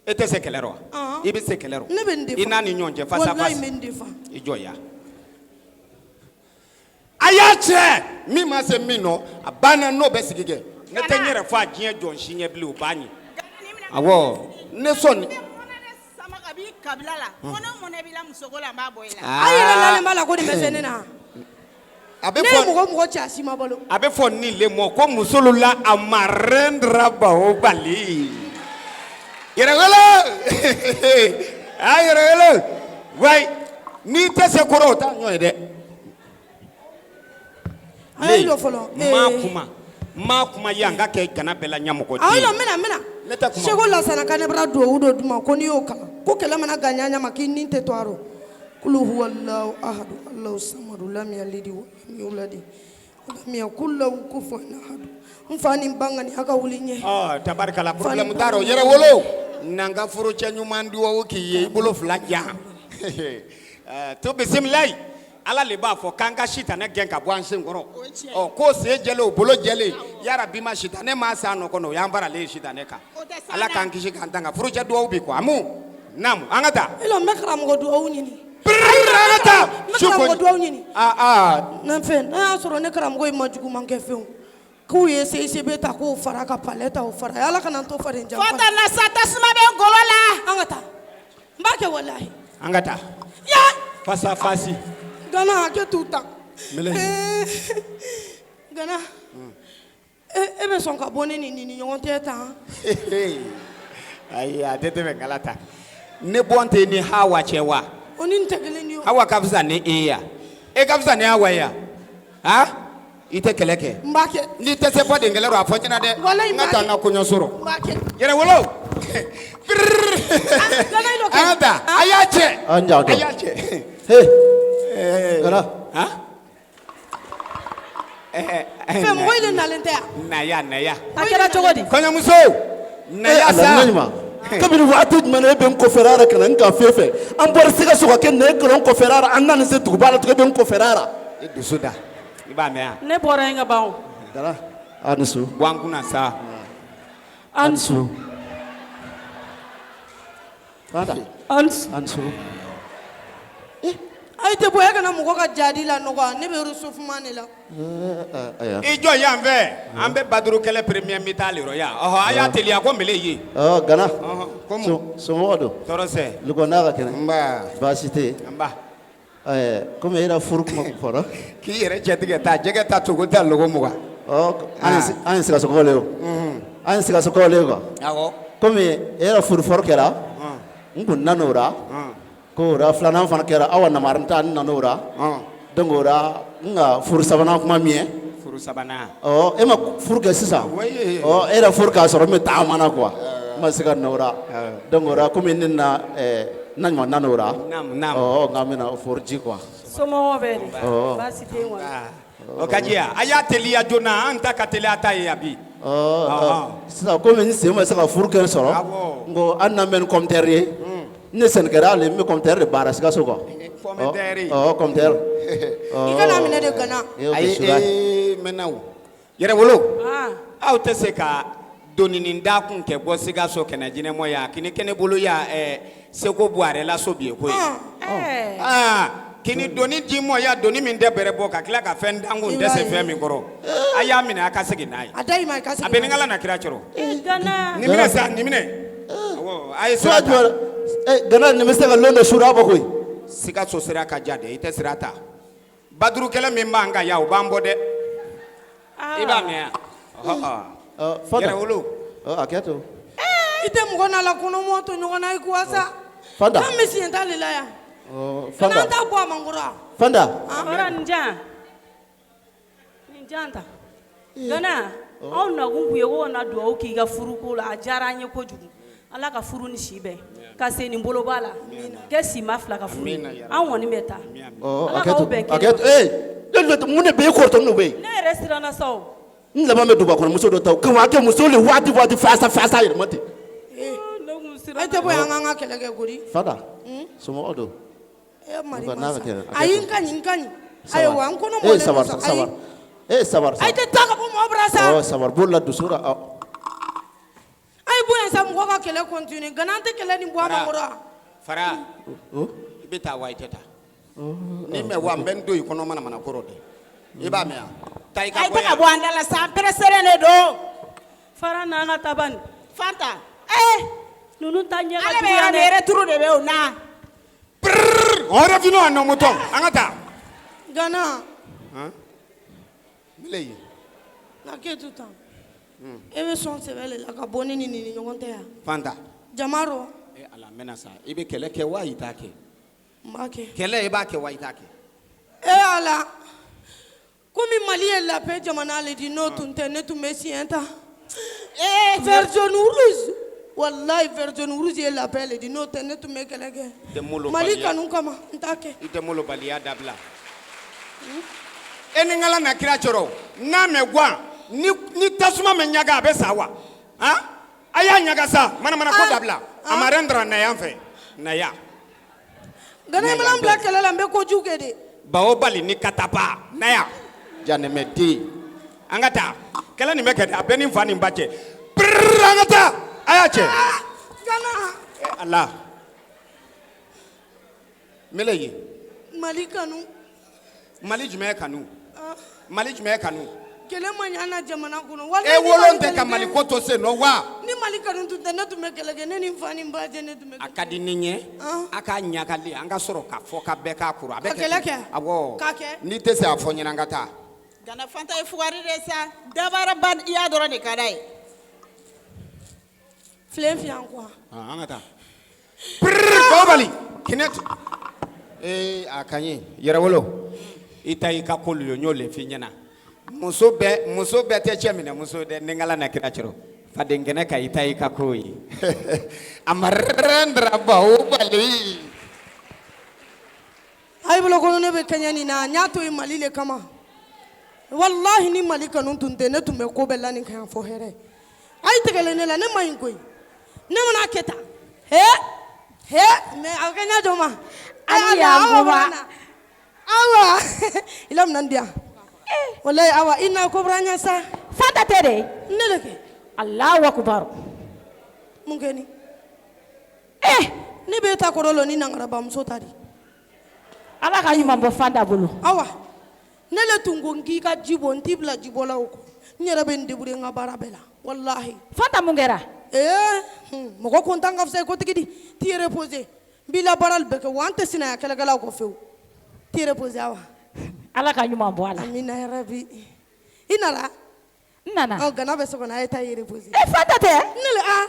E tɛ se kɛlɛ rɔ wa? Ɔn. I bɛ se kɛlɛ rɔ. Ne bɛ nin de I n'a ni ɲɔgɔn cɛ face à Walayi face. n bɛ nin de fa. I jɔ ya. A y'a cɛ min ma se min nɔ a banna n'o bɛ sigi kɛ. Ne tɛ n yɛrɛ fɔ a diɲɛ jɔn si ɲɛ bilen o b'a ɲɛ. Awɔ ne sɔn. Sama ka b'i kabila la. Ko ne mɔnɛ b'i la musoko la, n b'a bɔ i la. A yɛrɛ lalen b'a la ko nin bɛ se ne na. A bɛ Ne ye fɔ mɔgɔ mɔgɔ cɛ a si ma balo. a bɛ fɔ nin le mɔ ko musolu la a ma rɛndra bahobali. Yɛrɛwolo a yɛrɛwolo wayi n'i tɛ se kɔrɔ o t'a ɲɔ ye dɛ. A y'i jɔ fɔlɔ. N ma kuma n ma kuma yan ka kɛ gana bɛɛ la ɲɛmɔgɔ A y'i jɔ den n bɛna n bɛna. Ne tɛ kuma. Seko Lasana ka ne bara duwawu dɔ d'u ma ko n'i y'o kalan ko kɛlɛ mana gan ɲa ɲa ma k'i ni tɛ to a rɔ. Kulu huwallahu ahadu Allahu samadu lam yalidi wa lam yuladi wa lam yakul lahu kufuwan ahadu. N fa ni n ba ŋaniya ka wuli n ɲɛ. Ɔ tabarikala problème t'a rɔ yɛrɛwolo n'an ka furucɛ ɲuman duwawu k'i ye i bolo fila jan Ɛɛ, to bisimilayi ala le b'a fɔ k'an ka sitanɛ gɛn ka bɔ an sen kɔrɔ ɔ k'o sen jɛlen o bolo jɛlen yarabi ma sitanɛ ma s'a nɔ kɔnɔ o y'an faralen ye sitanɛ kan ala k'an kisi k'an tanga furucɛ duwawu bi kɔ amu naamu an ka taa E la n bɛ karamɔgɔ duwawu ɲini. an ka taa N bɛ karamɔgɔ duwawu ɲini. aa aa N'an fɛn n'a y'a sɔrɔ ne karamɔgɔ ye majuguman kɛ fewu k'u ye CICB ta k'o fara ka palais ta o fara ala kana n to faden janfa la. Fanta na sa tasuma bɛ n golo la. An ka taa n b'a kɛ walahi. an ka taa face à face Gana hakɛ t'u ta. Mɛlɛ. Eh, Gana e e bɛ sɔn ka bɔ ne ni nin ni ɲɔgɔn cɛ tan. ayi a tɛ tɛmɛ kala ta ne bɔn tɛ ni hawa cɛ wa O ni nin tɛ kelen ye o. hawa ka fisa ni e ye wa e ka fisa ni hawa ye wa han i tɛ kɛlɛ kɛ N b'a kɛ. n'i tɛ se fɔ den kɛlɛ rɔ a fɔ n ɲɛna dɛ Walayi n n ka b'a taa n kɛ. ka kɔɲɔ sɔrɔ N b'a kɛ. yɛrɛwolo Gana i dɔ kɛ. an ka taa a y'a cɛ An janto. a y'a cɛ He. Gana. han Fɛn mɔgɔ in de nalen tɛ yan. naya naya A kɛra cogo di? kɔɲɔmuso naya Ala sa ne ɲuman. Kabini waati jumɛn na e bɛ n kɔfɛra la ka na n kan fɛn fɛ an bɔra Sikaso ka kɛ nɛgɛ kɔnɔ n kɔfɛra la an nana se duguba la tugun e bɛ n kɔfɛra la. i dusu da i b'a mɛn wa Ne bɔra yen ka ban o. Gana a ni su. bɔ an kunna sa A ni su. Fanta. A ni su. A ni su. A Ayi tɛ bɔ, e kana mɔgɔ ka jadi la nɔgɔ, ne bɛ réchauffement de la. I jɔ yan fɛ, an bɛ baduru kɛlɛ premier mi-temps le rɔ yan. Ɔhɔ, a y'a teliya ko mele ye. Ɔ Gana. Komu. Somɔgɔ don? Tɔɔrɔ sɛ. Lukɔ n'a ka kɛnɛ? Nba. Baasi tɛ yen? Nba. Ɛɛ, komi e la furu kuma kun fɔra. K'i yɛrɛ cɛtigɛ taa jɛgɛ ta sogo ta logo 20. Ɔ, an ye Sikasokaw le ye o. An ye Sikasokaw le ye quoi. Awɔ. Komi e yɛrɛ furu fɔlɔ kɛra, n kun nan'o ra. Ko o ra filanan fana kɛra, awa namari ta n nan'o ra. Donc o ra n ka furu sabanan kuma min ye. Furu sabanan. Ɔ, e ma furu kɛ sisan? Oui. Ɔ, e yɛrɛ furu k'a sɔrɔ n bɛ taama na quoi. N ma se ka na o ra. Donc o ra komi ne na ɛɛ na ɲuman nan'o ra. Naam, naam. Ɔ, nka n bɛna furu ji quoi. Somɔgɔw bɛ di? Ɔ. Baasi tɛ yen kɔni. O ka di yan, a y'a teliya joona, an ta ka teliya ta ye yan bi. Ɔ, sisan komi n sen ma se ka furu kɛ sɔrɔ, n ko hali n'an bɛ ni compteur ye, ne sɛnɛkɛla le, n bɛ compteur de baara Sikaso quoi. Compteur. Ɔ, compteur. I kana minɛ de, Gana. Ayi, ee, maintenant o. Yɛrɛwolo. Aw tɛ se ka doninin da kun kɛ bɔ Sikaso kɛnɛ jinɛmɔ ya kini kɛnɛ bolo ya ɛɛ seko bɔ a yɛrɛ la so bi ye koyi. Aa, kini doni di mɔ ya doni min tɛ bɛrɛ bɔ ka tila ka fɛn dan kun tɛ se fɛn min kɔrɔ. A y'a minɛ a ka segin n'a ye. A da i ma, i ka segin. A bɛ ni Ala na kira cɔrɔ. Gana. Nin minɛ sa, nin minɛ. Awɔ, a ye sira sira ta. jumɛn? Gana, nin bɛ se ka lon dɔ sura bɔ koyi. Sikaso sira ka jan dɛ, i tɛ sira ta. Badurukɛlɛ min b'an kan yan, o b'an bɔ dɛ. I b'a mɛn yan. Ɔhɔ. Ɔ, Fanta. Yɛrɛwolo. Ɔ, a kɛ to. I tɛ mɔgɔ n'a la kɔnɔmɔ to ɲɔgɔn na i ko sa. Fanta. An bɛ siɲɛ ta de la yan. Ɔ, Gana, Fanta. an t'a bɔ a man kɔrɔ. Fanta. Ɔrɔ nin jan. Nin jan ta. Gana, anw nakun kun ye ko ka na dugawu k'i ka furuko la, a diyara an ye kojugu. Ala ka furu ni si bɛn. Ka sen ni bolo b'a la. Kɛ si ma fila ka furu. An kɔni bɛ taa. Ɔ, Ala a kɛ k'aw to. bɛn A kelen kɛ to. Ee, ne mun de bɛ e kɔrɔtɔ n'o bɛ yen? Ne yɛrɛ siranna sa o. N laban bɛ duguba kɔnɔ muso dɔ ta kan kɛ muso le waati waati fasa fasa yɛlɛma ten. Ayi tɛ bɔ yan, an k'an ka kɛlɛ kɛ kori. Fanta. Somɔgɔw don? E mari Lukɔ n'a ka masa. kɛnɛ, a kɛ Ayi, to. n ka ɲi, n ka ɲi. Sabari. Ayiwa, n kɔnɔ Ee, mɔlen don sabari sa. sabari. Ayi. Ee, sabari. Ayi tɛ taa ka bɔ mɔgɔ bara sa. Ɔ, sabari bolo la dusu la. Ɔ. Ayi bɔ yan sa, mɔgɔ ka kɛlɛ continue. Gana, an tɛ kɛlɛ nin bɔ a man kɔrɔ. Fara. I bɛ taa wa i tɛ taa? Ni mɛ wa n bɛ n don i kɔnɔ manamana kɔrɔ dɛ. I b'a mɛn yan. Taa i ka Ayi bɔ tɛ ka yan. bɔ an da la sa, an pressé de don. Fara n'an ka tabani. Fanta. Ee. Ninnu ta ɲɛ ka Ale bɛ juguya yɔrɔ min, dɛ. retour de bɛ o na. On revient à nos moutons. An ka taa. Gana, Han? Mele ye. na k'e to tan. E bɛ sɔn sɛbɛ de la ka bɔ ne ni nin ni ɲɔgɔn cɛ yan. Fanta. Jama rɔ, E Ala, n bɛna sa. I bɛ kɛlɛ kɛ wa i t'a kɛ? n b'a kɛ. Kɛlɛ, i b'a kɛ wa i t'a kɛ? E Ala, komi Mali ye la paix jamana le di, n'o tun tɛ ne tun bɛ siɲɛ ta. Vert jaune rouge, wallahi vert jaune rouge ye la paix le di, n'o tɛ ne tun bɛ kɛlɛ kɛ. I tɛ molobaliya. Mali kanu kama, n t'a kɛ. I tɛ molobaliya dabila. E ni n Ala na kira cɔrɔ n'a mɛ guwan ni tasuma mɛ ɲaga a bɛ sa wa? Han? A y'a ɲaga sa, manamana ko dabila. A ma rendre na yan fɛ. Na yan. Gana, i mana n bila kɛlɛ la, n bɛ kojugu kɛ de. Bawo bali ni katapa na yan. Janɛmɛ den. An ka taa. Kɛlɛ nin bɛ kɛ dɛ, a bɛɛ ni fa ni ba cɛ. Prrrr, an ka taa. A y'a cɛ. Gana. Eh, Ala. Mele ye. Mali kanu. Mali jumɛn kanu? Ah, Mali jumɛn kanu? Kɛlɛ ma ɲɛ an na jamana kɔnɔ. E Wallahi ni wolon Mali tɛ ka kɛlɛ Mali ko to sen nɔ wa? Ni Mali kanu tun tɛ, ne tun bɛ kɛlɛ kɛ, ne ni n fa ni n ba cɛ, ne tun bɛ A ka di ni ɲɛ. A k'a ɲagali, an ka sɔrɔ ka fɔ ka bɛɛ k'a kuru. A bɛ Ka kɛlɛ kɛ. Awɔ. K'a kɛ. N'i tɛ se a fɔ ɲɛna, an ka taa. Gana, Fanta ye fugari de sa. Dabaraba i y'a dɔrɔn de ka d'a ye. Filen fiyan quoi. Ah, an ka taa. Prrrr, Bawubali. Kinɛ ee, a ka ɲi. Yɛrɛwolo. I ta i ka ko lu ye, n y'o le f'i ɲɛna. Muso bɛɛ tɛ cɛ minɛ muso dɛ, ni n Ala na kira cɔrɔ. Faden kɛnɛ ka i ta i ka ko ye. A ma rendre Bawubali. A bolo ko ne bɛ kɛɲɛ nin na, n y'a to yen Mali le kama. Wallahi ni Mali kanu tun tɛ, ne tun bɛ ko bɛɛ la nin kan yan fɔ hɛrɛ. A ye tigɛlen ne la, ne ma ɲi koyi. Ne mana kɛ tan, he he, mais a bɛ kɛ ɲɛ jɔ ma. Ali Awa, y'an awa, bɔ. Awa, i la minɛn di yan. Walayi awa, i na ko bɔra ɲɛ sa. Fanta tɛ de. Ne de kɛ. Alahu akubaru. Mun kɛ ni? Eh, ne b'e ta kɔrɔ lɔ ni nangarabamuso ta di. Ala ka ɲuman bɔ Fanta bolo. Awa, ne le tun ko n k'i ka ji bɔ, n t'i bila jibɔlaw kɔ. N yɛrɛ bɛ n débrouiller n ka baara bɛɛ la, walahi. Fanta, mun kɛra? Ee, mɔgɔ content ka fisa i kotigi di. T'i reposer, n b'i la baara bɛɛ kɛ wa an tɛ sinaya kɛlɛkɛlaw kɔ fewu. T'i reposer, Awa. Ala ka ɲuman bɔ a la. Amina yarabi. I nana? N nana. Ɔ, Gana bɛ so kɔnɔ, a ye taa i reposer. E, Fanta tɛ? Ne le, a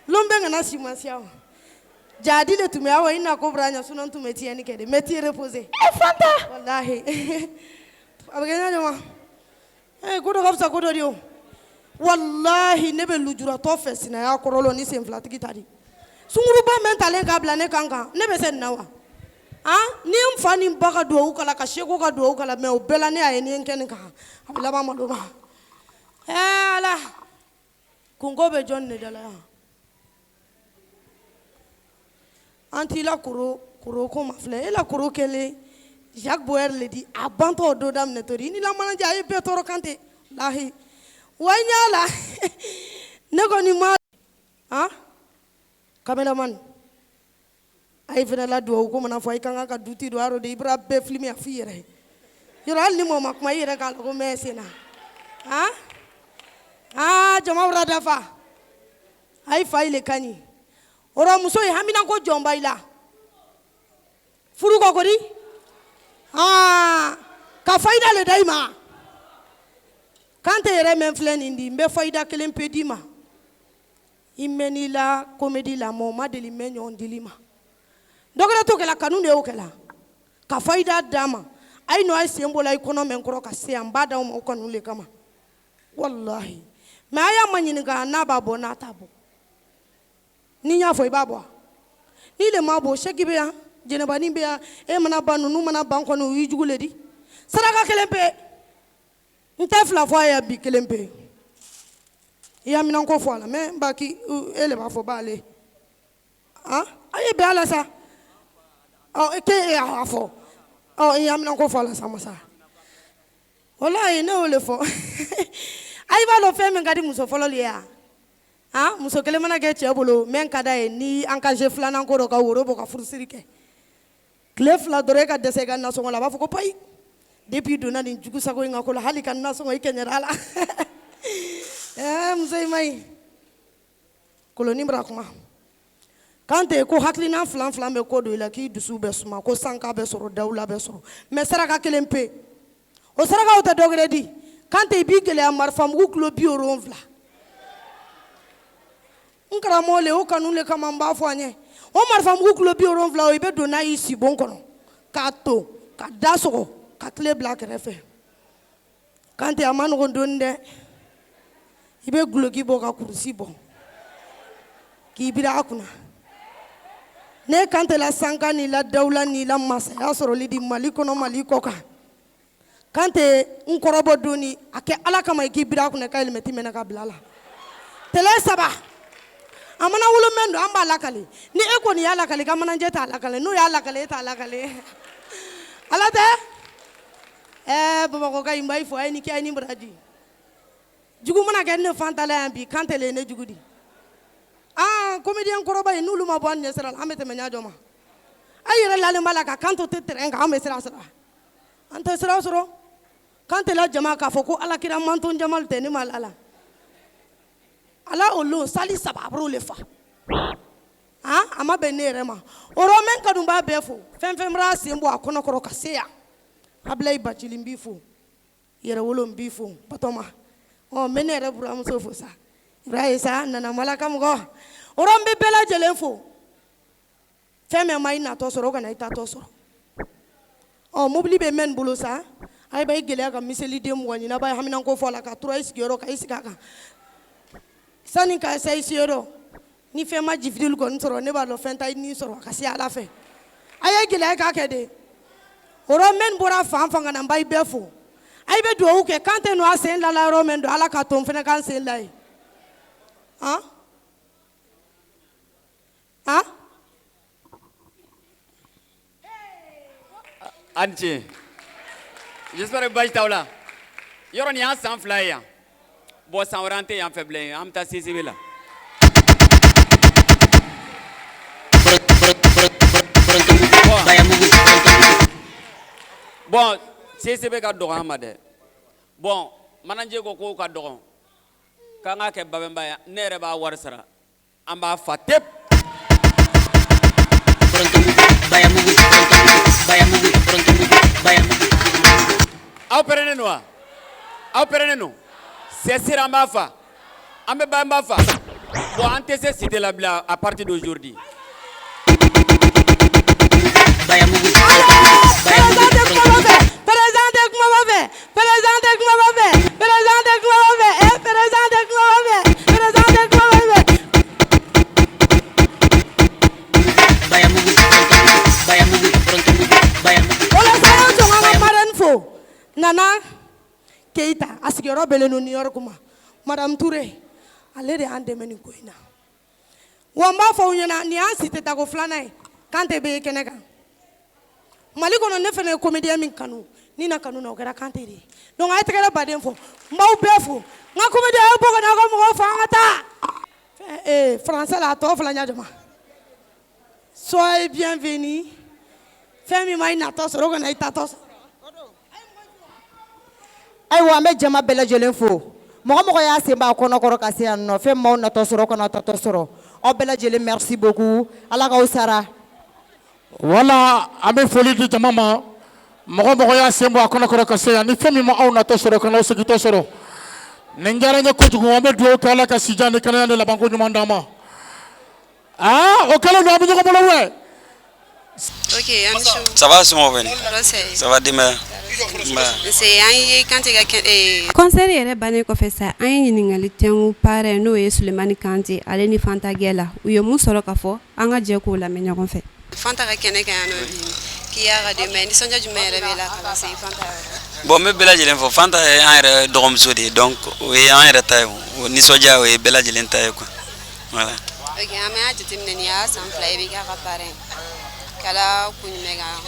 lon bɛ kana si ma siya wa. Jadi le tun bɛ, Awa, i na ko bɔra ɲɛ, sinon n tun bɛ tiɲɛni kɛ de, mais t'i reposer. E, Fanta. Walahi, a bɛ kɛ ɲa jama. Ee, ko dɔ ka fisa ko dɔ di o. Walahi, ne bɛ lujuratɔ fɛ sinaya kɔrɔlɔ ni senfilatigi ta di. Sunkuruba mɛn talen k'a bila ne kan kan, ne bɛ se nin na wa? Han, ni n fa ni n ba ka duwawu kala, ka seko ka duwawu kala, mais o bɛɛ la ne y'a ye ni ye n kɛ nin kan, a bɛ laban malo ma. Ɛɛ Ala, kunko bɛ jɔn de da la yan? An t'i la koro koro ko ma filɛ, e la koro kɛlen Jacques Boyer le di a bantɔ o don daminɛ to di i ni la manaje a ye bɛɛ tɔɔrɔ kan tɛ lahi wa n y'a la ne kɔni ma han cameraman a ye fana la duwawu ko mana fɔ i ka kan ka duti don a rɔ de, i bɔra bɛɛ filmer a f'i yɛrɛ yɔrɔ, hali ni mɔgɔ ma kuma, i yɛrɛ k'a lɔn ko mɛ sen na. Han, aa, jama bɔra dafa a ye fa ile ka ɲi o rɔ, muso ye haminanko jɔnba i la furu kɔ kori aa ka fayida le da i ma. Kante yɛrɛ mɛn filɛ nin di, n bɛ fayida kelen pe d'i ma. I mɛnn'i la comédie la, mɔgɔ ma deli mɛn ɲɔgɔn dili ma. Dɔgɔrɛ t'o kɛla, kanu de y'o kɛla ka fayida d'a ma. A ye nɔ a ye sen bɔla i kɔnɔ mɛn kɔrɔ ka se yan, n b'a d'aw ma o kanu le kama, walahi. Mais a y'a ma ɲininka n'a b'a bɔ, n'a t'a bɔ. Ni n y'a fɔ, i b'a bɔ wa? N'i le m'a bɔ, seki bɛ yan, jɛnɛbanin bɛ yan, e mana ban, ninnu mana ban kɔni, o y'i jugu le di. Saraka kelen pe, n tɛ fila fɔ a ye bi, kelen pe. I ya minɛnko fɔ a la, mais n b'a k'i e le b'a fɔ b'ale han, a ye bɛn a la sa. Ɔ, k'e y'a fɔ, ɔ, i ya minɛnko fɔ a la sa, masa. Walayi, ne y'o le fɔ. A i b'a dɔn fɛn min ka di muso fɔlɔ le ye wa? Han, muso kelen mana kɛ cɛ bolo, mɛn ka d'a ye ni engagé filanan ko dɔ ka woro bɔ ka furusiri kɛ tile 2 dɔrɔn, e ka dɛsɛ i ka nasɔngɔ la, a b'a fɔ ko payi, depuis i donna nin jugusago in ka ko la, hali ka nasɔngɔ i kɛɲɛra a la. Ɛɛ, muso in ma ɲi. Koloni bara kuma Kante ko hakilina filan filan bɛ ko don i la k'i dusu bɛ suma, ko sanka bɛ sɔrɔ, dawula bɛ sɔrɔ, mais saraka kelen pe, o sarakaw tɛ dɔ wɛrɛ di. Kante, i b'i gɛlɛya marifamugu kilo 70. N karamɔgɔ le, o kanu le kama n b'a fɔ an ɲɛ. O marifamugu kilo 70 o, i bɛ don n'a y'i sibon kɔnɔ k'a to ka da sɔgɔ ka tile bila a kɛrɛfɛ. Kante, a ma nɔgɔn dɔɔni dɛ. I bɛ guloki bɔ ka kurusi bɔ k'i biri a kunna. Ne Kante la sanka n'i la dawula n'i la masaya sɔrɔli di Mali kɔnɔ, Mali kɔ kan. Kante, n kɔrɔbɔ doni a kɛ Ala kama, i k'i biri a kunna ka elimɛti mɛnɛ ka bila a la tɛlɛ saba. A mana wolo mɛn don, an b'a lakale. Ni e kɔni y'a lakale, ka manajɛ t'a lakale, n'o y'a lakale, e t'a lakale. Ala tɛ. Ɛɛ, Bamakɔ ka ɲi, n b'a fɔ a ye ni kɛ, a ye ni baraji jugu mana kɛ ne Fanta la yan bi. Kante le ye ne jugu di. Aa, comédien kɔrɔba ye, n'olu ma bɔ an ɲɛ sira la, an bɛ tɛmɛ ɲa jɔ ma. An yɛrɛ lalen b'a la ka kan to tɛ terrain kan, an bɛ sira sɔrɔ, an tɛ sira sɔrɔ. Kante la jama k'a fɔ ko alakira manton jama tɛ ne ma la la ala o lon sali saba a b'o le fa. Han, a ma bɛn ne yɛrɛ ma o rɔ. Mɛ n kanu b'a bɛɛ fo, fɛn fɛn b'a sen bɔ a kɔnɔ kɔrɔ ka se yan. Abilayi Bacili, n b'i fo. Yɛrɛwolo, n b'i fo. Batɔma, ɔ, n bɛ ne yɛrɛ buramuso fo sa, Ibrahim sa nana malaka mɔgɔ o rɔ. N bɛ bɛɛ lajɛlen fo. Fɛn min ma i natɔ sɔrɔ, o kana i tatɔ sɔrɔ. Ɔ, mobili bɛ mɛn bolo sa, a bɛ i gɛlɛya ka miseliden 20 ɲini, a b'a ye haminanko fɔ a la ka tura i sigiyɔrɔ ka i sigi a kan sani ka se i siyɔrɔ. Ni fɛn ma jifidili kɔni sɔrɔ, ne b'a dɔn fɛn ta i ni sɔrɔ a ka se Ala fɛ. A ye gɛlɛya k'a kɛ de o rɔ. Mɛn bɔra fan fan ka na, n b'a bɛɛ fo. A bɛ dugawu kɛ kan tɛ nɔ a sen lala yɔrɔ min don, Ala ka to n fana k'an sen la yen. Han han. A ni ce. J'espère que baasi t'aw la. Yɔrɔ nin y'an san 2 ye yan. Bon, san wɛrɛ an tɛ yan fɛ bilen, an bɛ taa CCB la. Bon, CCB ka dɔgɔ an ma dɛ. Bon, manager ko k'o ka dɔgɔ, k'an k'a kɛ Babɛnba ye. Ne yɛrɛ b'a wari sara, an b'a fa tep. Aw pɛrɛnnen don wa? Aw pɛrɛnnen don? C'est sûr, an b'a fa, an bɛ Babɛnba fa. Bon, an tɛ se cité la bilen à partir d'aujourd'hui. Président tɛ kuma ba fɛ, président tɛ kuma ba fɛ, président tɛ kuma ba fɛ, président tɛ kuma ba fɛ, eh, président tɛ kuma ba fɛ, président tɛ kuma ba fɛ. O la sa, an sɔn k'an ka marraine fo, Nana Keyita, a sigiyɔrɔ bɛnnen don New York ma. Madame Touré, ale de y'an dɛmɛ nin ko in na. Wa n b'a fɔ aw ɲɛna, nin y'an si tɛ taa ko filanan ye Kante bɛ kɛnɛ kan Mali kɔnɔ. Ne fana ye comédien min kanu ni na kanu na, o kɛra Kante de ye. Donc a ye tɛgɛrɛ baden fɔ. N b'aw bɛɛ fo. N ka comédien, a ye bɔ ka n'aw ka mɔgɔw fo, an ka taa. Ee, français la, a tɔ fila ɲa jama. Soyez bienvenus. Fɛn min ma i natɔ sɔrɔ, o kana i tatɔ sɔrɔ. Ayiwa, an bɛ jama bɛɛ lajɛlen fo. Mɔgɔ mɔgɔ y'a sen b'a kɔnɔkɔrɔ ka se yan nɔ, fɛn m'aw natɔ sɔrɔ, kana tatɔ sɔrɔ, aw bɛɛ lajɛlen, merci beaucoup. Ala k'aw sara. Wala, an bɛ foli di jama ma. Mɔgɔ mɔgɔ y'a sen bɔ a kɔnɔkɔrɔ ka se yan, ni fɛn min ma aw natɔ sɔrɔ, kana aw segintɔ sɔrɔ. Nin diyara n ye kojugu. An bɛ dugawu kɛ, Ala ka sijan ni kɛnɛya ni labanko ɲuman d'an ma. Aa, o kɛlen don, an bɛ ɲɔgɔn bolo wɛ. Ok, an ni su. Ça va, somɔgɔw bɛ di? Tɔɔrɔ sɛ. Ça va, denbaya? Nba. Nse, an ye Kante ka concert yɛrɛ bannen kɔfɛ sa, an ye ɲininkali tɛnku parrain, n'o ye Sulemani Kante, ale ni Fanta Gɛ la. U ye mun sɔrɔ ka fɔ? An ka jɛ k'o lamɛn ɲɔgɔn fɛ. Fanta ka kɛnɛ kan yan nɔ bi, k'i y'a ka denbaya, nisɔndiya jumɛn yɛrɛ b'e la ka lase Fanta yɛrɛ? Bon, n bɛ bɛɛ lajɛlen fo. Fanta ye an yɛrɛ dɔgɔmuso de ye, donc o ye an yɛrɛ ta ye, o nisɔndiya, o ye bɛɛ lajɛlen ta ye quoi, voilà. Ok, an bɛ y'a jateminɛ, nin y'a san 2 ye i bɛ k'a ka parrain, ka da kun jumɛn kan?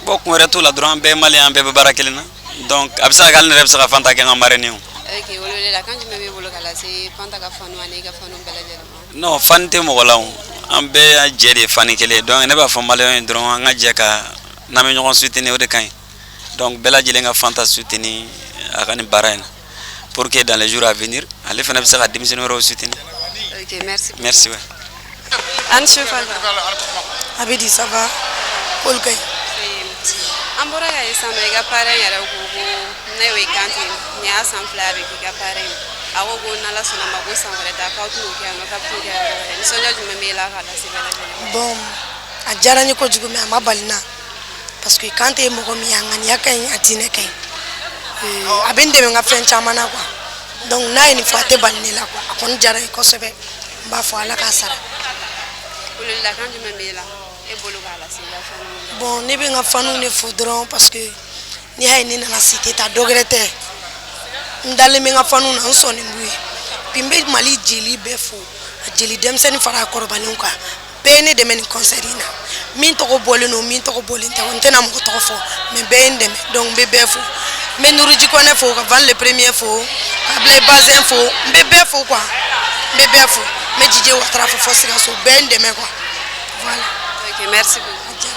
Bon, kun wɛrɛ t'o la dɔrɔn, an bɛɛ ye malien, an bɛɛ bɛ baara kelen na, donc a bɛ se ka kɛ hali ne yɛrɛ bɛ se ka Fanta kɛ n ka marraine ye o. Ok, welewele kan jumɛn b'e bolo ka lase Fanta ka fanu ani i ka fanu bɛɛ lajɛlen ma? Non, fan tɛ mɔgɔ la o, an bɛɛ jɛ de ye fan kelen ye. Donc ne b'a fɔ malien ye dɔrɔn, an ka jɛ ka n'an bɛ ɲɔgɔn soutenir, o de ka ɲi. Donc bɛɛ lajɛlen ka Fanta soutenir a ka nin baara in na, pour que dans les jours à venir, ale fana bɛ se ka denmisɛnnin wɛrɛw soutenir. Ok, merci. Merci, ouais. An su, Fanta. A bɛ di, ça va, k'olu ka ɲi. An bɔra ka ye sisan nɔ, i ka parrain yɛrɛ ko ko ne y'o ye Kante, nin y'a san 2 a bɛ k'i ka parrain ye. A ko ko n'Ala sɔnna ma, ko san wɛrɛ ta, k'aw tɛn'o kɛ yan nɔ, k'a bɛ t'o kɛ yɔrɔ wɛrɛ. Nisɔndiya jumɛn b'e la k'a lase bɛɛ lajɛlen ma? Bon, a diyara n ye kojugu, mais a ma bali n na, parce que Kante ye mɔgɔ min ye, a ŋaniya ka ɲi, a diinɛ ka ɲi. A bɛ n dɛmɛ n ka fɛn caman na quoi. Donc n'a ye nin fɔ, a tɛ bali ne la quoi. A kɔni diyara n ye kosɛbɛ. N b'a fɔ Ala k'a sara. Welewelekan jumɛn b'e la, e bolo, k'a lase i ka fanu ma? Bon, ne bɛ n ka fanu de fo dɔrɔn, parce que n'i y'a ye ne nana cité ta, dɔ wɛrɛ tɛ, n dalen bɛ n ka fanu na, n sɔnnen b'u ye. Puis n bɛ Mali jeli bɛɛ fo, a jeli denmisɛnnin fara a kɔrɔbalenw kan, bɛɛ ye ne dɛmɛ nin concert in na. Min tɔgɔ bɔlen don, min tɔgɔ bɔlen tɛ, n tɛna mɔgɔ tɔgɔ fɔ, mais bɛɛ ye n dɛmɛ. Donc n bɛ bɛɛ fo. N bɛ Nuruji Kɔnɛ fo, ka Van le premier fo, ka Ablaye Bazin fo. N bɛ bɛɛ fo quoi, n bɛ bɛɛ fo. N bɛ Jije Watara fo fo Sikaso. Bɛɛ ye n dɛmɛ quoi, voilà. Ok, merci beaucoup.